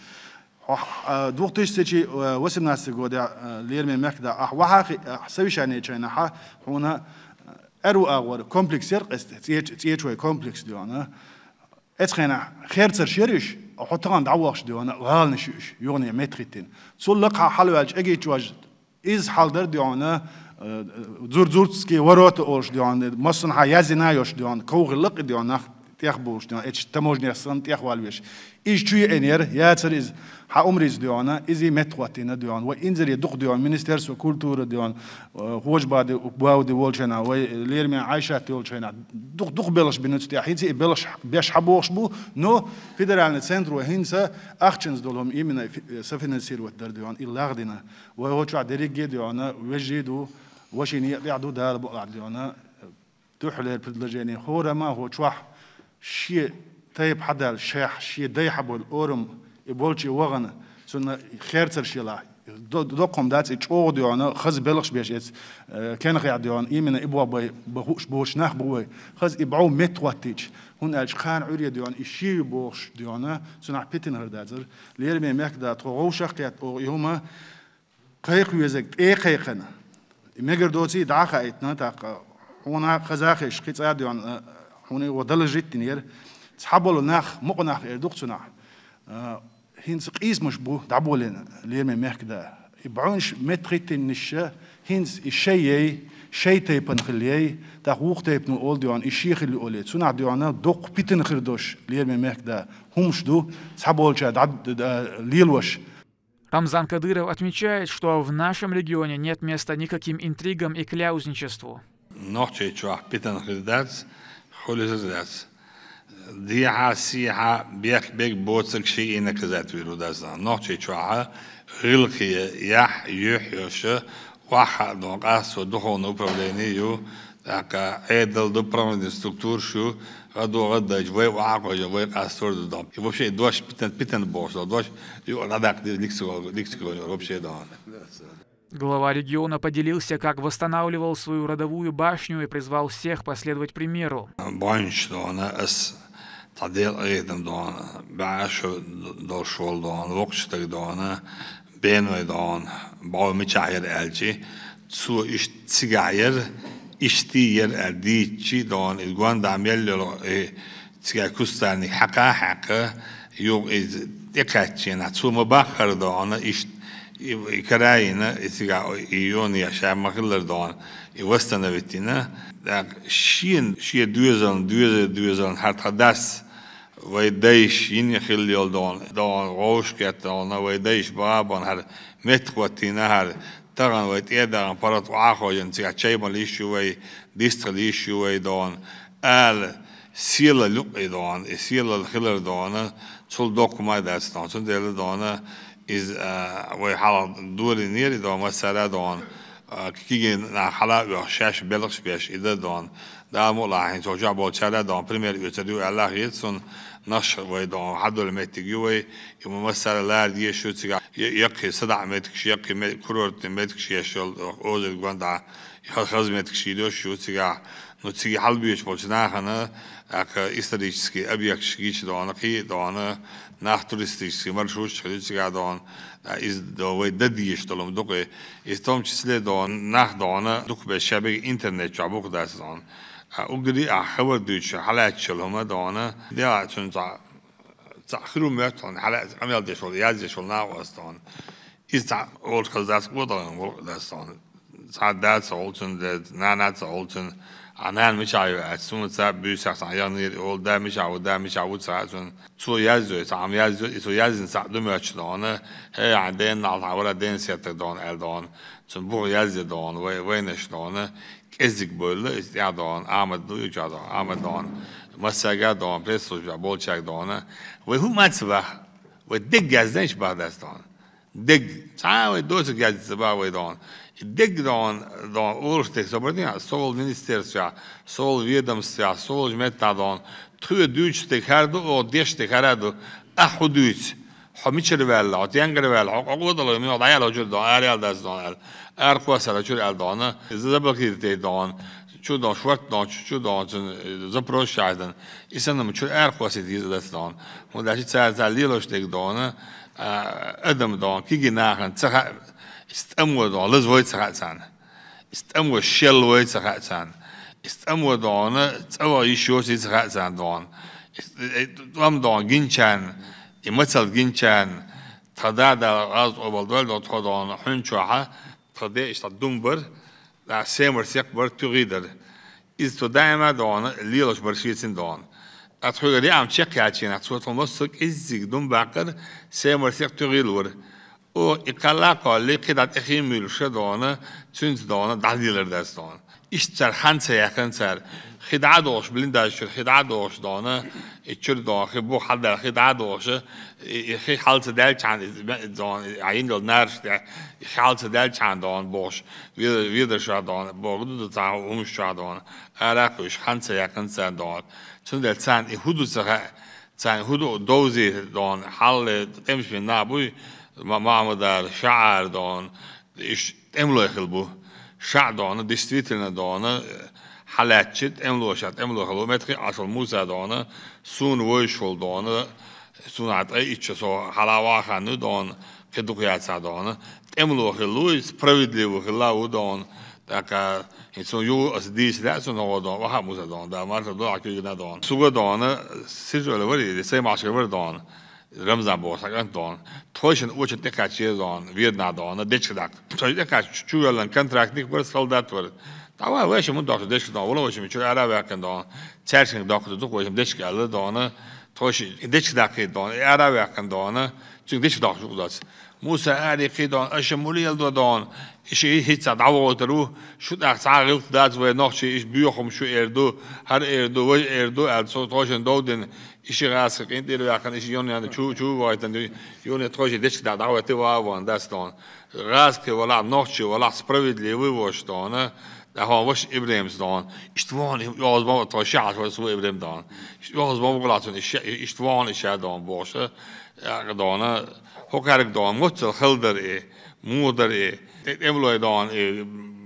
Хьо, а, две тысячи восемнадцатый годехь, а, лераме мехкда, ахь вахьа хи-, ахь совещанечу хенахьа хьуна, а, аьрру агӀор комплекс яра-кх эс, цӀеч-, цӀечой комплекс, дуй хьона. Эцу хенахь херцарш яра уьш, хьо тахана дӀавахаш, дуй хьона, гӀаланаш ю уьш, юхане меттахӀиттина. Цул лакхахьа хьалаваьлча, эгийчу важа иза хьал дара, дуй хьона, а, Дзурдзурдские ворота олуш, дуй хьона, массанхьа яздина йолуш, дуй хьона, ков хилла-кх и, дуй хьона, нах тӀехбулуш, дий хьона, эцу таможнех санна тӀехвала веш. Иза чу еана яра, яцара иза, хьан умрица, дий хьона, иза метта хӀоттийна, дий хьона. Вай инзаре дукха, дий хьона, Министерство культуры, дий хьона, э, Хожа-Бади, Бауди волчу хенахь, вай Лермин Айшат йолчу хенахь, дукха, дукха белхаш бина цу тӀехь. ХӀинца и белхаш беш хьабохуш бу, но федеральный центро хӀинца ахчанца долу хӀума именно фи-, э, софинансировать дара, дий хьона, и лагӀдина. Вай хӀокху чохь дерриге, дий хьона, вежарий ду, ваша некъа тӀехь ду, Дала бакъ лахь, дий хьона, дуьххьарлера предложение. ХӀораммо хӀокху чохь шен тайпа хьадаьлла, шех шен дай хьаболу орам, и болчу вахана, цунна херцарш елахь. До-, доккха хӀума дац и чӀогӀа, дий хьона, хаза белхаш беш эца, э, кенхехь, дий хьона, именно и боху бай, бан хууш боцуш нах бу вай. Хаза и бӀов метта хӀоттийча, хӀунда аьлча кхана Ӏуьйре, дий хьона, и шен ю бохуш, дий хьона, цунахь питана хир дацара. Лераме мехкада тхо вовшах а кхетта, оха и хӀума кхайкха везарг тӀе а кхайкхина, и мегар доций дӀа а хаийтина, тӀаккха хьуна хаза а хезаш, кхин цкъа а, дий хьона, хьуна и гӀо далажиттинера. Цхьаболу нах, мукъа нах эр ду-кх цунахь. А, хӀинца къийсамаш бу дӀаболийна Лераме мехкада. И бӀовнаш метта хӀиттинарш хӀинца и шай яй, шай тайпана хила яй, тӀаккха вукху тайпано олу, дий хьона, и шен хила ю олий. Цунахь, дий хьона, доккха питана хир долуш Лераме мехкада хӀумаш ду, цхьаболчара дӀа-, д-, д-, лелош. Рамзан Кадыров отмечает, что в нашем регионе нет места никаким интригам и кляузничеству. Нохчийчохь питана хир дац, хьулизар дац. Дехьа, сехьа, бехк бег боцург шиъ и наказать вийр ву дац. Нохчийчохь гӀиллакхе яхь, юьхь йолуш, охьахаа дон къасто духовное управление ю, тӀаккха Ӏедал ду, правоохранительный структураш ю, гӀадо гӀаддайчу вай охьа а кхойжа, вай къастор ду дон. И вообще и дош питан, питан бохуш дон, дош юкъа дӀадаккха деза лексикон, лексикон вообще дон. Глава региона поделился, как восстанавливал свою родовую башню, и призвал всех последовать примеру. Бахьанаш дон, ас цхьа Делан къинхетам дон, бӀе шо долуш волу дон, воккхачу стаг дон, Беной дон, бӀов мичахь яра аьлчи, цо иштта цигахь яра, иштта яра аьлла дийцчи дон, и гондахь мел йолу, и цигахь кустарник хьакха а хьаькха, юха иза тӀекхаьчченахь, цо ма баххара дон, иштта и, и карайина, и цигахь и йоне ша ма хиллара дон, и восстановить йина. ТӀаккха шен, шен доьзална, доьзал, доьзална хьара тхан дас, вай дайша йина хилла йолу дон, дон, вовшахкхетта дон, вай дайша баха бон хьара метта хӀоттийна хьара, тахана вай тӀе а дахана, паргӀат охьа а хойжина, цигахь чай мала йиш ю вай, дистхила йиш ю вай дон, ала, сийлалла юкъа и дон, и сийлалла хилар дон, цул доккха хӀума дац дон. Цундела дон, иза, а, вай хьалха долийнера и дон, массара а дон, а, кегий нах хьала а оьхуш, шаьш белхаш беш, и дан дон. Дала мукъ лахь, хӀинца хӀокху чохь болчара а дон, пример оьцур ю аьлла хета суна, нах вай дон, хьадолу меттиг ю вай, и ма массара а лара дезаш ю цигахь, я-, яккхий садаӀа меттигаш, яккхий ме-, курортный меттигаш еш йолу, озарг гондахь, и ха-, хаза меттигаш йийр йолуш ю цигахь. Ну, цига хьалабоьдуш болчу нахана, тӀаккха исторический объекташ гича дон, кхин а дон, нах туристический маршруташ хила ю цигахь дон, а, иза дон вай дан дезаш долу хӀума дукха, иза в том числе дон, нах дон, дукха беш ша берриг интернет чохь буха дац дон. А, уггаре а хабар дуьйцуш хьалаьцча йолу хӀума дон, дела цуьнан цхьа, цхьа хир ву моьтту хьуна, хьалаьцна къамел деш волу, яздеш волу накъост дон. Иза цхьа олуш хаза дац, къотӀалгӀан гӀуллакх дац дон. Цхьа да ца олу цуьнан, нана ца олу цуьнан, а нана мичахь ю аьлча, суна ца буьйсех цхьа яханера, олу да мичахь ву, да мичахь ву ца хаьа цуьнан. Цо яздой, цхьа хӀума яздой, и цо яздина цхьа ду моьттуш дон, хӀей, ахьа дена нахьал хьан вара дена сеттаг дон, аьлла дон. Цуьнан буха язде дон, вай, вайнаш дон, кӀеззиг бевлла, иза тӀехь дон, Ахьмад ду, ю чохь дон, Ахьмад дон. Массаьрга дон, пресс-службехь болчаьрга дон. Вай хӀума ца баха, вай дегга яздинчу баха дац дон. Дегга. Цхьа а вай доцург яздина ца баха вай дон. И дегга дон, дон, олуш дерг со бара дийна, со волу министерствехь, со волу ведомствехь, со волчу меттехь дон. Тхоьга дуьйцуш дерг хӀара ду, оха деш дерг хӀара ду. Ахьа хӀун дуьйцу? Хьо мичара ваьлла? Хьо тенгара ваьлла? Хьо къо-, къотӀалгӀа муьйхьа дӀаяьлла хьо чуьра дон, ара яьлла дац дон аьлла. Ара кхоссар хьо чуьра аьлла дон. Заблокировать дон. Чу дон, шорта дон, чу, чу дон, цуьнан запрос чу хьаьждина. И санна ма чуьра ара кхоссийта деза дац дон. ХӀунда аьлча цара, цара лелош дерг дон, а, адам дон, кегий нахана ца хаьа, стӀамо дон, лаза вой ца хаьа царна. СтӀамо шел вой ца хаьа царна. СтӀамо дон, цӀа ваха йиш йоций ца хаьа царна дон. Ис-, э, тӀом дон гинчарна, и мацалла гинчарна, тхан да Дала гӀазот къобал дойла дон тхо дон, хьуьнчохьа, тхан де иштта дум бара, да семар секх бара, туьгӀий дара. Иза цо даима дон, лелош бара шецин дон. Ткъа тхоьга реам чекхъяьлча, цо тхо массо а кӀеззиг дум баьккхар, Саймарсех туьгӀийла вара. Оха и кхелла а кхоллий, кхидӀа тӀехий муьйлуш а дона, цуьнца дона дӀадилар дац дона. Иштта цара хьан ца яьккхина цара, хи дӀа а дохуш, блиндаж чуьра хи дӀа а дохуш дона, и чуьра дона, хи бух хьалдаьлла хи дӀа а дохуш, и, и хи хьал ца даьлча хьан, и дона, и Ӏа йина йолу нараш тӀе, и хьал ца даьлча хьан дона бохуш, ве-, ведарша дона, боху ду цхьа хӀумаш чохь дона, ара а кхуьйсуш, хьан ца яьккхина цара дона. Цундела царна и хӀун ду ца хаьа, царна хӀун ду довзийта дона, хьалле тӀемаш бина нах буй, Ма-, Махьмудар, ШаӀар дона, иштта тӀемалой хилла бу. ШаӀ дона, действительно дона, хьалаьцча тӀемалоша, тӀемалой хилла бу. Метта хи Ӏаш волу Муса дона, суна вевзаш волу дона, суна ткъе итт шо со хьала вахана ю дона, кхин дукха яцахь дона, тӀемалой хилла ву, справедливо хилла ву дона. ТӀаккха хӀинца суна юха аса дийца лаьа суна хӀокхо дона, ваха Муса дона, да, марша дона, куьйгана дона. Суга дона, сиржола вара иза, сайн махкара вара дона, Рамзан боху сан кӀант дона. Тхойшинна оча тӀекхаьчча дона, ведана дона, дечка даккха. Тхойшинна тӀекхаьчча чу, чу ваьллан контрактник вара, солдат вара. ДӀавала вайшимма доккхуш дечка дона, вала вайшимма чуьра ара а ваьккхина дона. Цаьршинга доккхуш ду-кх вайшимма дечка аьлла дона. Тхойшинна дечка даккхийта дона, и ара а ваьккхина дона. Цуьнга дечка доккхуш ду-кх дац. Муса аре кхийдон, аша мула елдо дон, и ши хӀинца дӀавахийтар ву, шу тӀаккха цхьа а гӀиллакх дац вай нохчий, иштта боьха хӀума шу эр ду, хӀара эр ду, важа эр ду, аьлла, цо тхойшинна дов дина, и ши гӀазкхи къинтӀера ваьккхина, и ши юнна чу, чу вахийтина, юнна тхойши дечка дӀа дӀахӀоьттина ван дац дон. ГӀазкхи валахь, нохчи валахь, справедливый вош дона, тӀаккха ваша Ибрахимс дона. Иштта вон, йоза ма тхо ши хьаш вай су Ибрахим дона. Иштта йоза ма гулацун, иштта вон иша дона бохуша. Дона, хӀокхаьрга дона, моццал хала дара и, муха дара и, тӀе-, тӀемалой дона и,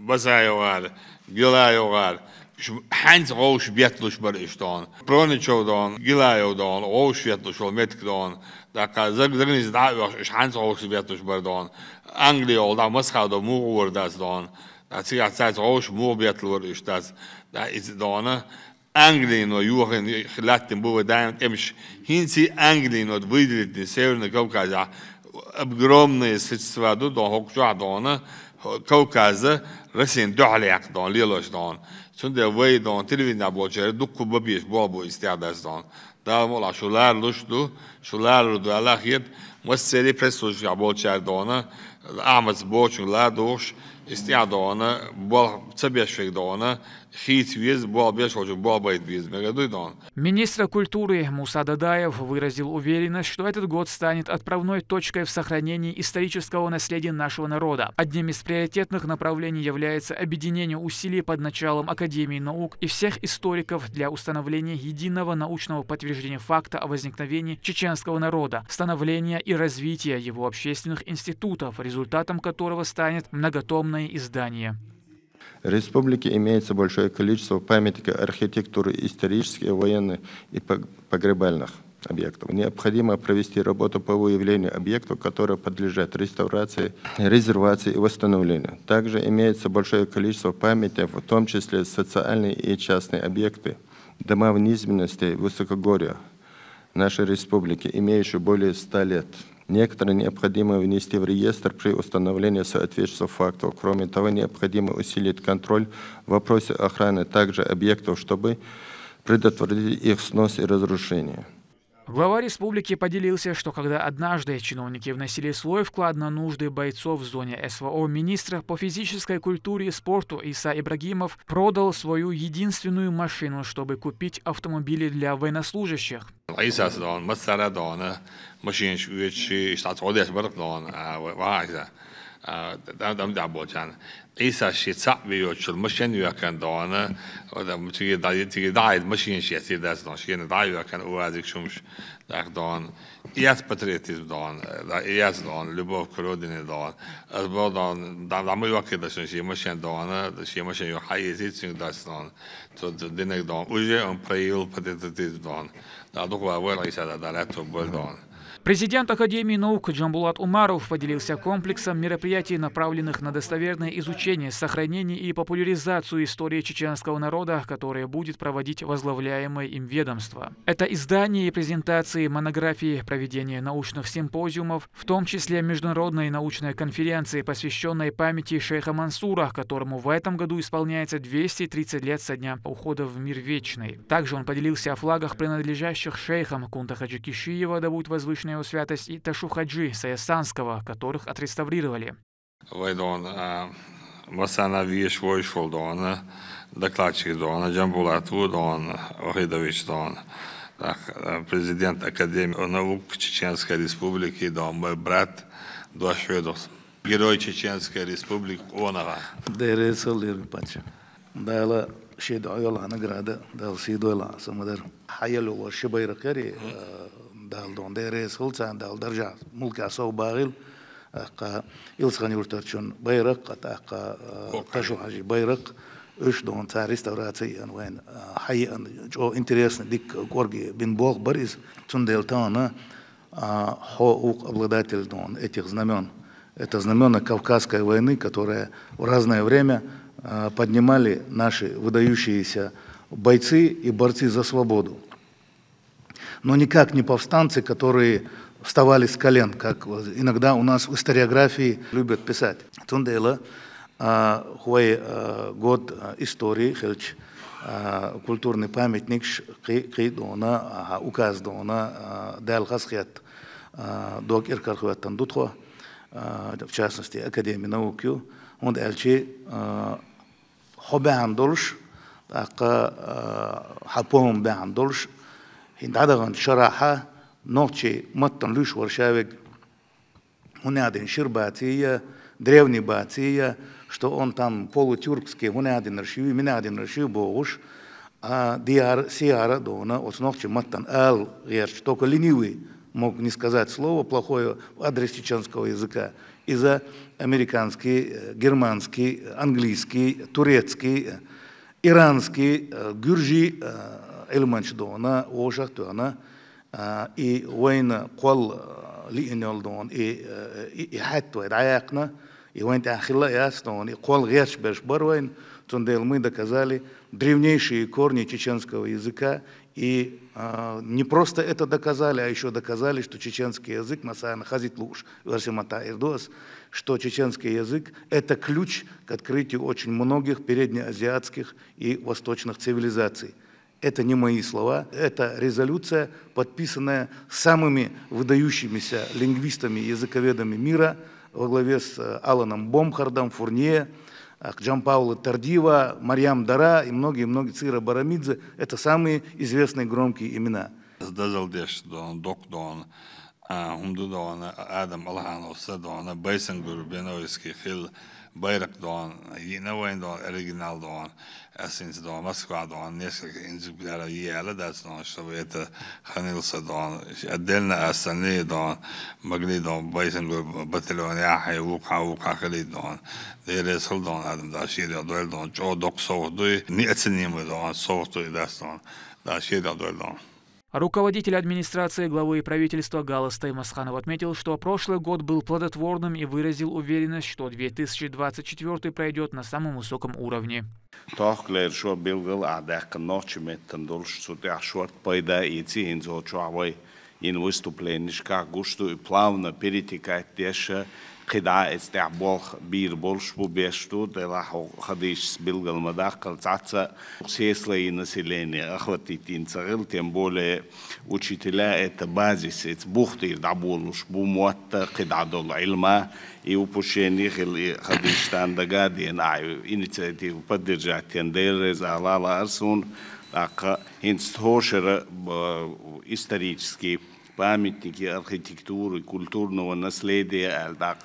Басаев гӀар, Гилаев гӀар, уьш хьаьнца гӀовш бетталуш бара уьш дона. Проничев дона, Гилаев дона, гӀовш бетталуш волу меттиг дона. ТӀаккха заг-, загница дӀа а оьхуш, уьш хьаьнца гӀовш бетталуш бара дона. Англи йолу дӀа масхадо муха вара дац дона. ТӀаккха цигахь цаьрца гӀовш муха бетталур уьш дац. ТӀаккха иза дона. Англино йохийна лаьттина бу вай даим тӀемаш. ХӀинций Англино выделить дина Северный Кавказехь огромные средства ду дона, хӀокху чохь дона, Кавказа Россин дуьхьал яккха дона, лелош дона. Цундела вай дона, телевиденехь болчара дуккха бан безаш болх бу иза тӀехь дац дона. Дала мукъалахь шу ларалуш ду, шу ларалур ду аьлла хета, массерий пресс-службехь болчара дона, Ахьмадс бохучуьнга ладугӀуш, иза тӀехь дона, болх ца беш верг дона, хийца веза, болх беш волчуьнга болх байта беза, мегар дуй дона. Министр культуры Муса Дадаев выразил уверенность, что этот год станет отправной точкой в сохранении исторического наследия нашего народа. Одним из приоритетных направлений является объединение усилий под началом Академии наук и всех историков для установления единого научного подтверждения факта о возникновении чеченского народа, становления и развития его общественных институтов, результатом которого станет многотомное издание. В республике имеется большое количество памятников архитектуры, исторических, военных и пог-, погребальных объектов. Необходимо провести работу по выявлению объектов, которые подлежат реставрации, резервации и восстановлению. Также имеется большое количество памятников, в том числе социальные и частные объекты, дома в низменности, высокогорья нашей республики, имеющие более ста лет. Некоторые необходимо внести в реестр при установлении соответствующих фактов. Кроме того, необходимо усилить контроль в вопросе охраны также объектов, чтобы предотвратить их снос и разрушение. Глава республики поделился, что когда однажды чиновники вносили свой вклад на нужды бойцов в зоне СВО, министр по физической культуре и спорту Иса Ибрагимов продал свою единственную машину, чтобы купить автомобили для военнослужащих. Ӏийсас дона, массара а дона, машинаш оьцуш, иштта цхьа деш бара дона, а, ва-, ваха Ӏийса. А, дам, дам, дам болчарна. Ӏийсас шен цхьаъ бен йоцучул машен йоьхкан дона, ва-, дам, цига дӀа-, цига дӀахьийта машинаш эций дац дона, шена дӀа а йоьхкан УАЗик шумаш дах дона. И яц патриотизм дона, да, и яц дона, любовь к родине дона. Ас бо дона, дам, дам, йоьхкан дашна шен машен дона, шен машен йоьхка хьаэций цуьнга дац дона. Цо д-, динарг дона, уже он проявил патриотизм дона. Да, дукха вай Ӏийса да, да, лаьтто боль дона. Президент Академии наук Джамбулат Умаров поделился комплексом мероприятий, направленных на достоверное изучение, сохранение и популяризацию истории чеченского народа, которые будет проводить возглавляемое им ведомство. Это издание и презентации монографий, проведение научных симпозиумов, в том числе международной научной конференции, посвященной памяти шейха Мансура, которому в этом году исполняется двести тридцать лет со дня ухода в мир вечный. Также он поделился о флагах, принадлежащих шейхам Кунта-Хаджи Кишиева, да будет возвышена его святость, и Ташу-Хаджи Саясанского, которых отреставрировали. Вай дон, а, масана веш войшвал дон, докладчик дон, Джамбулат ву дон, Вахидович дон. Так, а, президент Академии наук Чеченской Республики дон, мой брат, дон шведос. Герой Чеченской Республики Онова. Дересал дерби пача. Дала ши дойла награда, дал си дойла самадар. Хаял ула ши байрак яри, э, дал дон дересал цан дал даржа. Мулка сов багил, ака Илсхан юртарчун байрак, ака, э, Ташу-Хаджи байрак. Уш дон ца реставрация ян вайн, э, хаян, чо интересно, дик корги бин бог барис, цундел тана, а, хо ук обладатель дон этих знамен. Это знамена Кавказской войны, которые в разное время, а, поднимали наши выдающиеся бойцы и борцы за свободу. Но никак не повстанцы, которые вставали с колен, как иногда у нас в историографии любят писать. Цундела, а, хой, а, год, а, истории, хельч, а, культурный памятник ш-, кы-, кы дона, а, указ дона, а, дал хасхет, а, дог иркар хветтан дутхо, а, в частности, Академия наук ю. Он элчи, а, хо бян долш, ака, а, хапон бян долш, хин дадаган шараха, нохчи маттан луш варшавег, хунядин шир бацыя, древний бацыя, что он там полутюркский, хунядин ршиви, минядин ршиви богуш, а диар, сиара дона, оцнохчи маттан ал герч, только ленивый мог не сказать слово плохое в адрес чеченского языка. Из-за американский, э, германский, английский, турецкий, э, иранский, э, гюржи, э, илманч дона, ошах дона, а, и война кол, э, ли инёл дон, и, э, и, и хат вай даякна, и войн тахила яс дон, и кол герч берш бар войн, цундел мы доказали древнейшие корни чеченского языка, и, а, не просто это доказали, а ещё доказали, что чеченский язык, масана хазит луш, версия мата ирдос, что чеченский язык — это ключ к открытию очень многих переднеазиатских и восточных цивилизаций. Это не мои слова, это резолюция, подписанная самыми выдающимися лингвистами, языковедами мира во главе с, э, Аланом Бомхардом, Фурнье, э, Джан-Пауло Тардиво, Марьям Дара и многие-многие, Цира Барамидзе. Это самые известные громкие имена. Дазалдеш дон, док дон, а, хумду дон, Адам Алханов са дон, Байсангур Беновский хил, байрак дон, йина вайн дон, оригинал дон, асинс дон, Москва дон, несколько экземпляров ела дац дон, чтобы это хранился дон. Отдельно остальные дон, могли дон, Байсангур батальон яхай, вука, вука хили дон. Дересал дон, Адам да шире дуэль дон, чо док софт дуй, неоценимый дон, софт дуй дац дон, да шире дуэль дон. Руководитель администрации главы и правительства Галастай Масханов отметил, что прошлый год был плодотворным, и выразил уверенность, что две тысячи двадцать четвёртый пройдёт на самом высоком уровне. Тохклер шо билгал а дакка нохчи меттан долш цу тях шорт пайда и цихин зо чуавай ин выступленишка гушту и плавно перетекать деша, кыда эц тях болх бир болш бу бешту, дела хо хадиш билгал мадаккал цаца сеслои населения охватить ин цагыл, тем более учителя — это базис, эц бухтир дабулуш бу муатта кыда дол ильма, и упущение хил и хадиштан дагаден ай инициативу поддержать тен дерез алала арсун, ака хинст хошера, э, исторический памятники архитектуры, культурного наследия, альдак,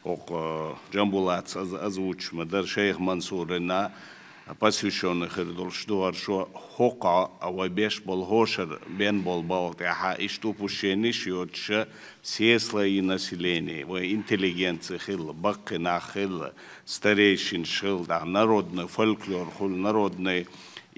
ок, э, Джамбулац оз-, озвучма дар шейх Мансурина, посвящённый хирдулш дуар шо хока, а вай беш бол хошер, бен бол бал тяха, ишт упущение шьётша все слои населения, вай интеллигенция хил, баккина хил, старейшин шил, да, народный фольклор хул, народный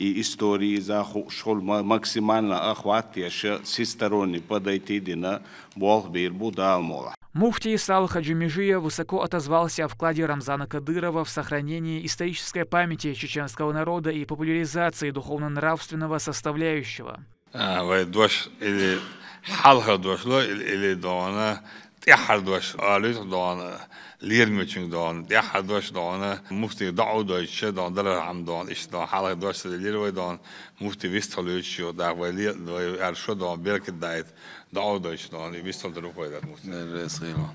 и историйза хууш хуьлу ма-, максимально охват деш, всесторонне подойти дина болх бийр бу Дала мукъ лахь. Муфтий Салах-Хаджи Межиев высоко отозвался о вкладе Рамзана Кадырова в сохранение исторической памяти чеченского народа и популяризации духовно-нравственного составляющего. А, вай дош или хьалхара дош ло, или, или дона тӀаьххьара дош, алуьйту дона, лермечуьнга дона, тӀаьххьара дош дона, муфтий доӀу дойтуш дона, дарар хьама дона, иштта дона, хьалхара дош ца лелира вай дона, муфтий вистхуьлуьйтуш ю, дагахь вай ле-, вай аьршо дона, беркат дайта, доӀу дойтуш дона, и вистхуьлуьйтур ву вай дара муфтий. Деррес хилла.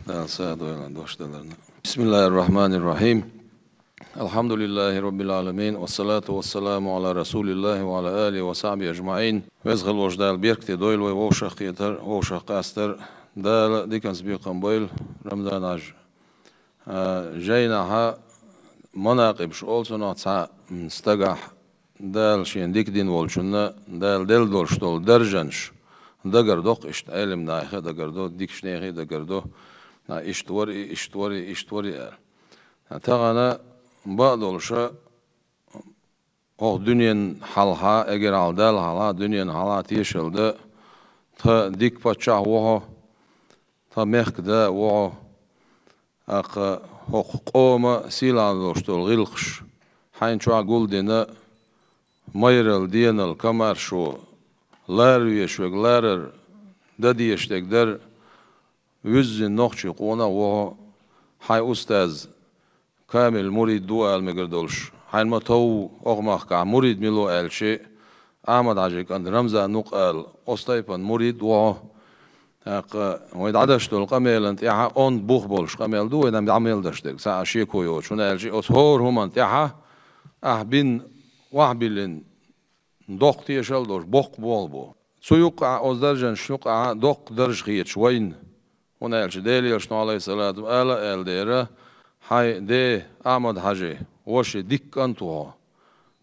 Дала сагӀа дойла дош даларна. بسم الله الرحمن الرحيم. الحمد لله رب العالمين، والصلاة والسلام على رسول الله وعلى آله وصحبه أجمعين. Веза хилла волчу Дала беркате дойла вай вовшах кхетар, вовшах къастар. Дала диканца бекхам бойла Рамзан-Хьаьжа. А, жайнахьа манакъибаш олу цунах цхьа, м, стагахь Дала шена дика дина волчунна Дала делла долуш долу даржанаш дагардо-кх иштта, Ӏелам нахе а дагардо, дикачу нахе а дагардо. А, иштта вара и, иштта вара и, иштта вара и аьлла. Тахана бакъдолуша хӀокху дуьненан хьалха, эггара хьалха Далла хьалха, дуьненан хьалха тешалла дан, тхан дика паччахь ву хьо, тхан мехкан да ву хьо, тӀаккха хӀокху къоман сийлахь долуш долу гӀиллакхаш хьайна чохь гулдина, майралла, денал, комаьршо, лара везаш верг ларар, дан дезаш дерг дар, вуьззина нохчийн къонах ву хьо, хьайн устаз, камил мурид ду ала мегар долуш, хьайна ма-тов, хӀокху махкахь мурид мила ву аьлча, Ахьмад-Хьаьжин кӀант Рамзан ву-кх ала, оцу тайпана мурид ву хьо. ТӀаккха вай дӀадеш долу къамелана тӀехьа онда бух болуш къамел ду, вай дӀа-, дӀа мел деш дерг, цхьа а шеко йоцуш, хӀунда аьлча оцу хӀора хӀуманна тӀехьа ахь бина охьабиллина доккха тешалла долуш, боккха болх бу. Цу юккъехь, оцу даржанаш юккъехь доккха дарж хеташ вайна. ХӀунда аьлча Делан Элчано, Ӏалайхиссалату, ала а аьлла дера, хьайн ден Ахьмад-Хьаьжин ваша дика кӀант ву хьо.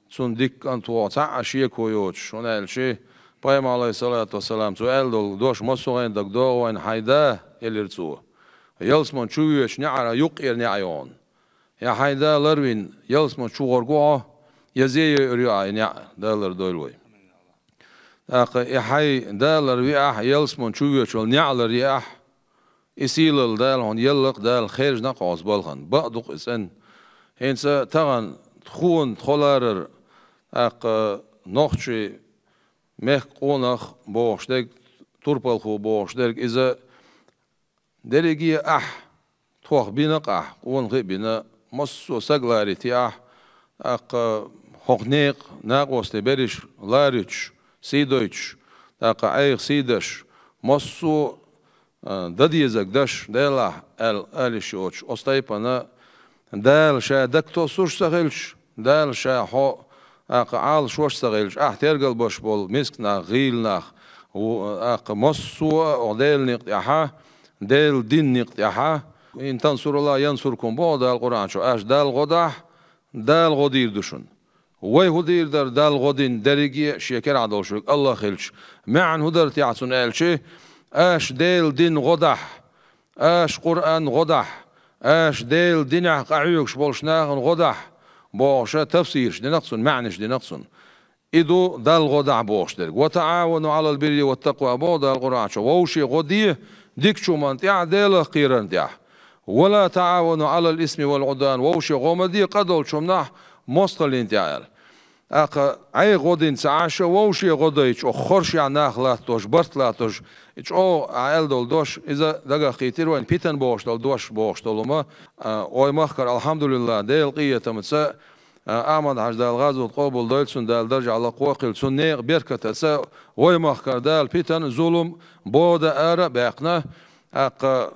Цунна дика кӀант ву хьо, цхьа а шеко йоцуш, хӀунда аьлча Пайхамара, Ӏалайхиссалату вассалам, цо аьлла долу дош массо а хенахь дагадогӀу вайна, хьайн да, элира цо, ялсамани чу воьдучу неӀарх юккъера неӀ ю хьуна. Я хьайн да ларвина ялсамани чу гӀорг ву хьо, я зе йойур ю ахь и неӀ, Дала лардойла вай. ТӀаккха и хьайн да ларвиахь, ялсамани чу воьдучул неӀ ларъяхь, и сийлалла Дала хьуна елла-кх, Дала хержина-кх хьо оцу балхана, бакъ ду-кх иза цӀена. ХӀинца тахана тхуна тхо ларар, тӀаккха нохчийн мехкан къонах бохуш дерг, турпалхо бохуш дерг, иза дерриге ахь, тхох бина-кх ахь, къонахий а бина, массо а саг ларийти ахь, тӀаккха хӀокху некъан накъостий берриш ларийча, сий дойтуш, тӀаккха Ӏеха сий деш, массо а, а, дан дезарг деш, Делахь аьлла, ала йиш йоцуш, оцу тайпана Дала ша дагатоссуш а ца хилча, Дала ша хьо, тӀаккха Ӏалашвеш а ца хилча, ахь тергалбеш болу мисканах, гӀийла нах, ву-, тӀаккха массо а оха Делан некъа тӀехьа, Делан динан некъа тӀехьа, «Ин тансуруллаха янсуркум», боху Дала Къуръан чу, аша Далла гӀо дахь, Дала гӀо дийр ду шуна. Вай хӀун дийр дара, Далла гӀо дина дерриге а шен керахь долуш верг АллахӀ хилча? МаьӀна хӀун дара техьа цунна аьлча, аша Делан динна гӀо дахь, аша Къуръанна гӀо дахь, аша Делан динехь къахьоьгуш болчу нахана гӀо дахь, бохуша тафсираш дина-кх цунна, маьӀнаш дина-кх цунна. И ду Далла гӀо дахь бохуш дерг. «Ва таӀавану Ӏалал бирри ва ттакъва», боху Дала Къуръан чу, вовше гӀо де дикачу хӀуманна тӀехь, Делах кхерарна тӀехь. «Ва ла таӀавану Ӏалал исми вал Ӏудван», вовше гӀо ма де къа долчу хӀуманахь, мостагӀаллина тӀехь аьлла. ТӀаккха Ӏеха гӀо дина ца Ӏаш, вовше гӀо дайташ, оха хоршехь нах латтош, барт латтош, чӀогӀа Ӏа аьлла долу дош, иза дагах кхийтира вайна, питан бохуш долу дош бохуш долу хӀума, а, вай махкара, алхьамдулиллахӀ, Делан къинхетамца, а, Ахьмад-Хьаьжа, Дала гӀазот къобалдойла цуьнан, Дала даржехь лакхо а хила, цуьнан некъан беркатаца вай махкара Дала питан, зулам, боху дан ара а баьккхина, тӀаккха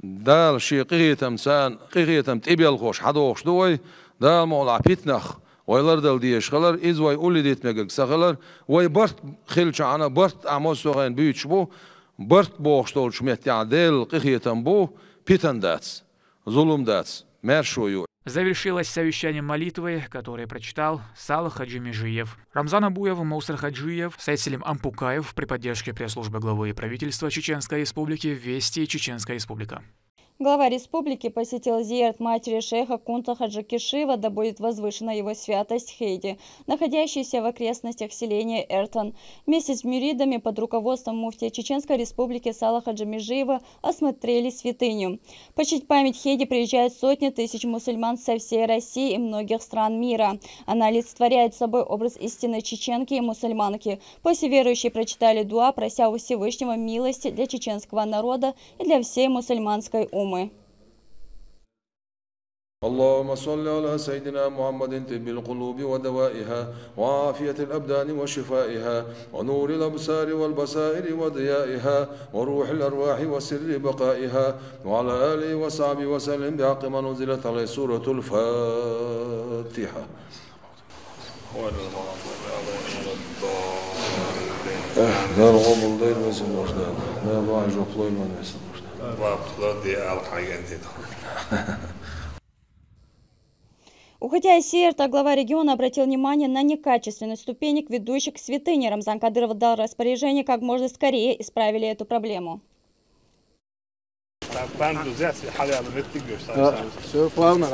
Дала шен къинхетамца, къинхетам тӀебелхош хьадохуш ду вай, Дала мукъ лахь, питанах вай лардала дезаш хилар, иза вай улле дита мегар ца хилар, вай барт хилчахьана, барт ахь массо а хенахь буьйцуш бу, барт бохуш долчу меттехь Делан къинхетам бу, питан дац, зулам дац, маьршо ю. Завершилось совещание молитвой, которое прочитал Салах-Хаджи Межиев. Рамзан Абуев, Мусар Хаджиев, Сайд-Селим Ампукаев при поддержке пресс-службы главы и правительства Чеченской Республики, Вести, Чеченская Республика. Глава республики посетил зиярат матери шейха Кунта Хаджи Кишиева, да будет возвышена его святость, Хейди, находящейся в окрестностях селения Эртон. Вместе с мюридами под руководством муфтия Чеченской Республики Сала Хаджи Межиева осмотрели святыню. Почтить память Хейди приезжают сотни тысяч мусульман со всей России и многих стран мира. Она олицетворяет собой образ истинной чеченки и мусульманки. После верующие прочитали дуа, прося у Всевышнего милости для чеченского народа и для всей мусульманской уммы. اللهم صل على سيدنا محمد طب القلوب ودوائها وعافية الأبدان وشفائها ونور الأبصار والبصائر وضيائها وروح الأرواح وسر بقائها وعلى آله وصحبه وسلم بحق من أنزلت عليه سورة الفاتحة. Дәрғобылдайын өзін ошта. Дәрғобылдайын өзін ошта. Ваптылар де алқайған деді. Уходя из Сиерта, глава региона обратил внимание на некачественность ступенек, ведущих к святыне. Рамзан Кадыров дал распоряжение как можно скорее исправили эту проблему. Все плавно.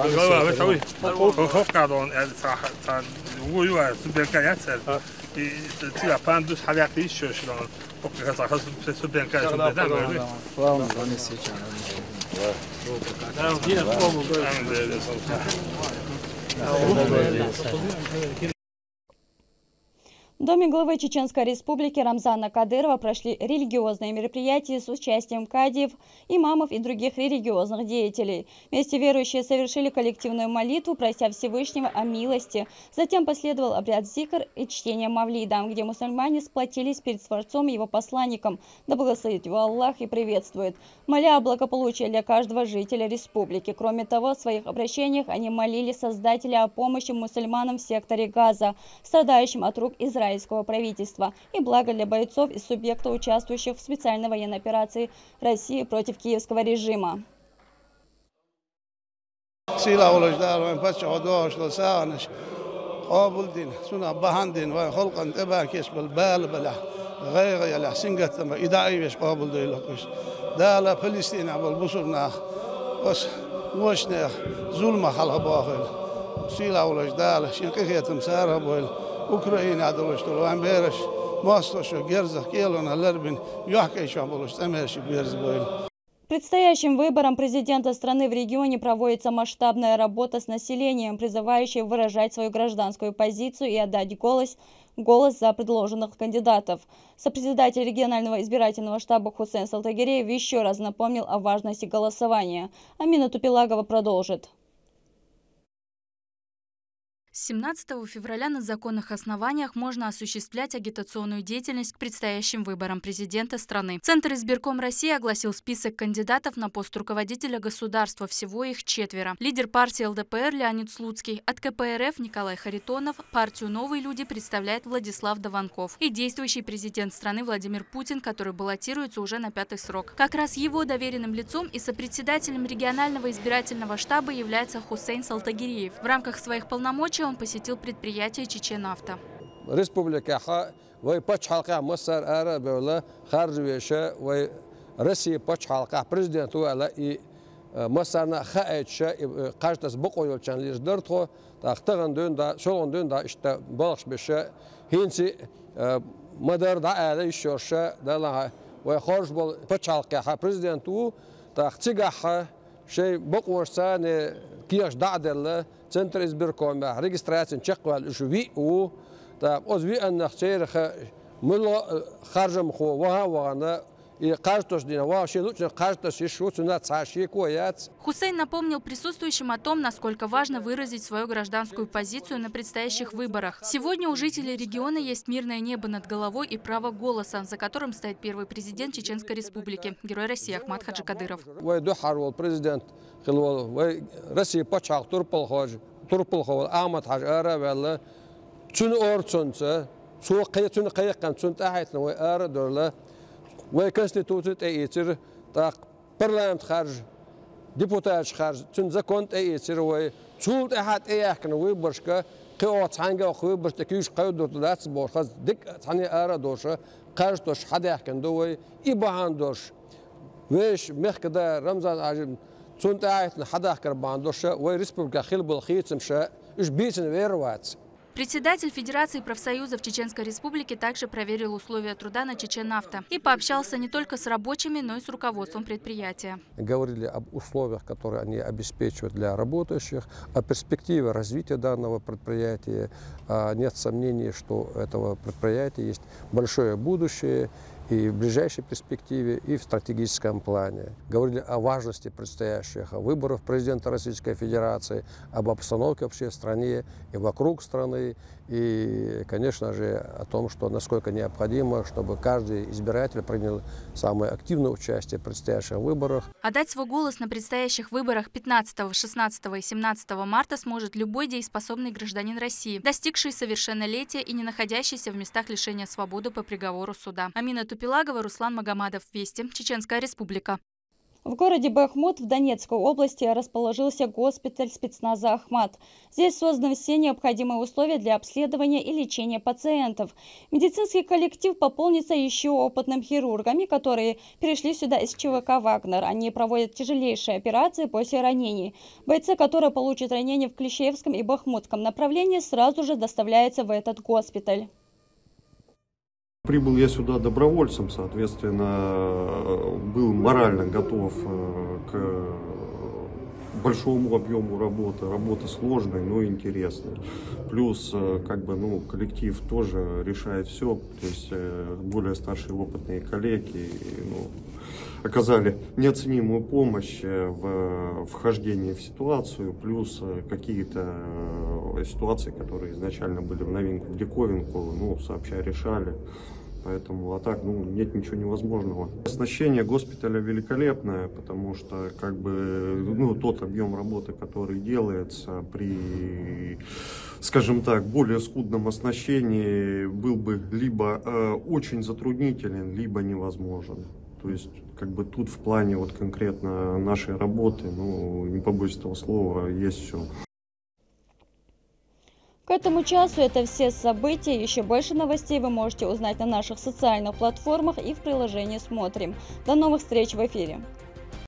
В Доме главы Чеченской Республики Рамзана Кадырова прошли религиозные мероприятия с участием кадиев, имамов и других религиозных деятелей. Вместе верующие совершили коллективную молитву, прося Всевышнего о милости. Затем последовал обряд зикр и чтение мавлида, где мусульмане сплотились перед Творцом и его посланником, да благословит его Аллах и приветствует, моля о благополучии для каждого жителя республики. Кроме того, в своих обращениях они молили Создателя о помощи мусульманам в секторе Газа, страдающим от рук израильского правительства, и благо для бойцов из субъекта, участвующих в специальной военной операции России против киевского режима. Сийлахь волчу Дала вайн паччахьо догӀуш долу сагӀанаш къобалдина, цунах бахьана дина, вайн халкъана тӀебан кечбала бала балахь, гӀайгӀа ялахь, сингаттам бан и дӀа а веш къобалдойла уьш. Дала Палестинехь болу бусурба нах, оцу вочу нехан зуламах хьалха бохийла. Сийлахь волчу Дала шен къинхетам царах а бойла, Украинехь долуш долу вайн бераш мостагӀчу герзах кӀелонах ларбина, йохкайчохь болуш цӀа-мерша берза бойла. Предстоящим выборам президента страны в регионе проводится масштабная работа с населением, призывающая выражать свою гражданскую позицию и отдать голос, голос за предложенных кандидатов. Сопредседатель регионального избирательного штаба Хусейн Салтагереев ещё раз напомнил о важности голосования. Амина Тупелагова продолжит. С семнадцатого февраля на законных основаниях можно осуществлять агитационную деятельность к предстоящим выборам президента страны. Центр избирком России огласил список кандидатов на пост руководителя государства. Всего их четверо. Лидер партии ЛДПР Леонид Слуцкий, от КПРФ Николай Харитонов, партию «Новые люди» представляет Владислав Дованков и действующий президент страны Владимир Путин, который баллотируется уже на пятый срок. Как раз его доверенным лицом и сопредседателем регионального избирательного штаба является Хусейн Салтагириев. В рамках своих полномочий он посетил предприятие «Чечен-Авто». Республикехь, вай пачхьалкхехь массара ара а бевлла, харжа веша, вай Россия пачхьалкхехь президент ву аьлла, и массарна а хаийтуш, и кхаж таса бакъо йолчарна лелаш дара тхо, тӀаккха тахана дуьйна дӀа, шолгӀа дуьйна дӀа иштта балхаш беша, хӀинца а ма-дарра дӀаала йиш йолуш, Далла хьа, вай хоржуш болу пачхьалкхехь президент ву, тӀаккха цигахь шайн бакъонаш царна кехаш дӀа а делла, Центр избиркомехь регистрацина чекхваьлла уьш виъ ву. ТӀаккха оцу вианнах церах муьлха харжамхо ваха а вахана, и кхаж тосуш дина ваха, шен луъучунах кхаж тосуш йиш ву, цунах цхьа шеко яц. Хусейн напомнил присутствующим о том, насколько важно выразить свою гражданскую позицию на предстоящих выборах. Сегодня у жителей региона есть мирное небо над головой и право голоса, за которым стоит первый президент Чеченской Республики, Герой России Ахмат Хаджи Кадыров. Вай дуьххьара волу президент хилла волу, вай Россия пачхьалкхан турпалхо, турпалхо волу Ахмат-Хьажа ара а ваьлла, цуьнан орцанца, цо кхе-, цуьнан кхайкхина, цунна тӀаьхьахӀиттина вай ара а дорла, вай Конституци тӀеийцира, тӀаккха парламент харжа, депутаташ харжа, цуьнан закон тӀеийцира вай. Цул тӀаьхьа тӀеяьхкина выборашка, кхин оха цхьаьнгге а вайх выбораш тӀе куьйгаш кхевдург дац бохуш, дика цхьаьна ара а долуш, кхаж тосуш хьадаьхкина ду вай. И бахьана долуш, вешан мехкан да Рамзан-Хьаьжин Цунта айтна хадахкар бандоша, вай республика хилбал хийцамша, уж бийцин вервац. Председатель Федерации профсоюзов Чеченской Республики также проверил условия труда на Чечен-Авто и пообщался не только с рабочими, но и с руководством предприятия. Говорили об условиях, которые они обеспечивают для работающих, о перспективе развития данного предприятия. А, нет сомнений, что у этого предприятия есть большое будущее и в ближайшей перспективе, и в стратегическом плане. Говорили о важности предстоящих выборов президента Российской Федерации, об обстановке вообще в стране и вокруг страны, и, конечно же, о том, что насколько необходимо, чтобы каждый избиратель принял самое активное участие в предстоящих выборах. Отдать свой голос на предстоящих выборах пятнадцатого, шестнадцатого и семнадцатого марта сможет любой дееспособный гражданин России, достигший совершеннолетия и не находящийся в местах лишения свободы по приговору суда. Амина Тупилагова, Руслан Магомадов, Вести, Чеченская Республика. В городе Бахмут в Донецкой области расположился госпиталь спецназа «Ахмат». Здесь созданы все необходимые условия для обследования и лечения пациентов. Медицинский коллектив пополнится еще опытным хирургами, которые перешли сюда из ЧВК «Вагнер». Они проводят тяжелейшие операции после ранений. Бойцы, которые получат ранения в Клещеевском и Бахмутском направлении, сразу же доставляются в этот госпиталь. Прибыл я сюда добровольцем, соответственно, был морально готов э, к большому объему работы. Работа сложная, но интересная. Плюс, э, как бы, ну, коллектив тоже решает все. То есть э, более старшие опытные коллеги, ну, оказали неоценимую помощь э, в вхождении в ситуацию, плюс э, какие-то э, ситуации, которые изначально были в новинку, в диковинку, ну, сообща решали. Поэтому, а так, ну, нет ничего невозможного. Оснащение госпиталя великолепное, потому что, как бы, ну, тот объем работы, который делается при, скажем так, более скудном оснащении, был бы либо э, очень затруднителен, либо невозможен. То есть, как бы тут в плане вот конкретно нашей работы, ну, не побоюсь этого слова, есть все. К этому часу это все события. Еще больше новостей вы можете узнать на наших социальных платформах и в приложении «Смотрим». До новых встреч в эфире.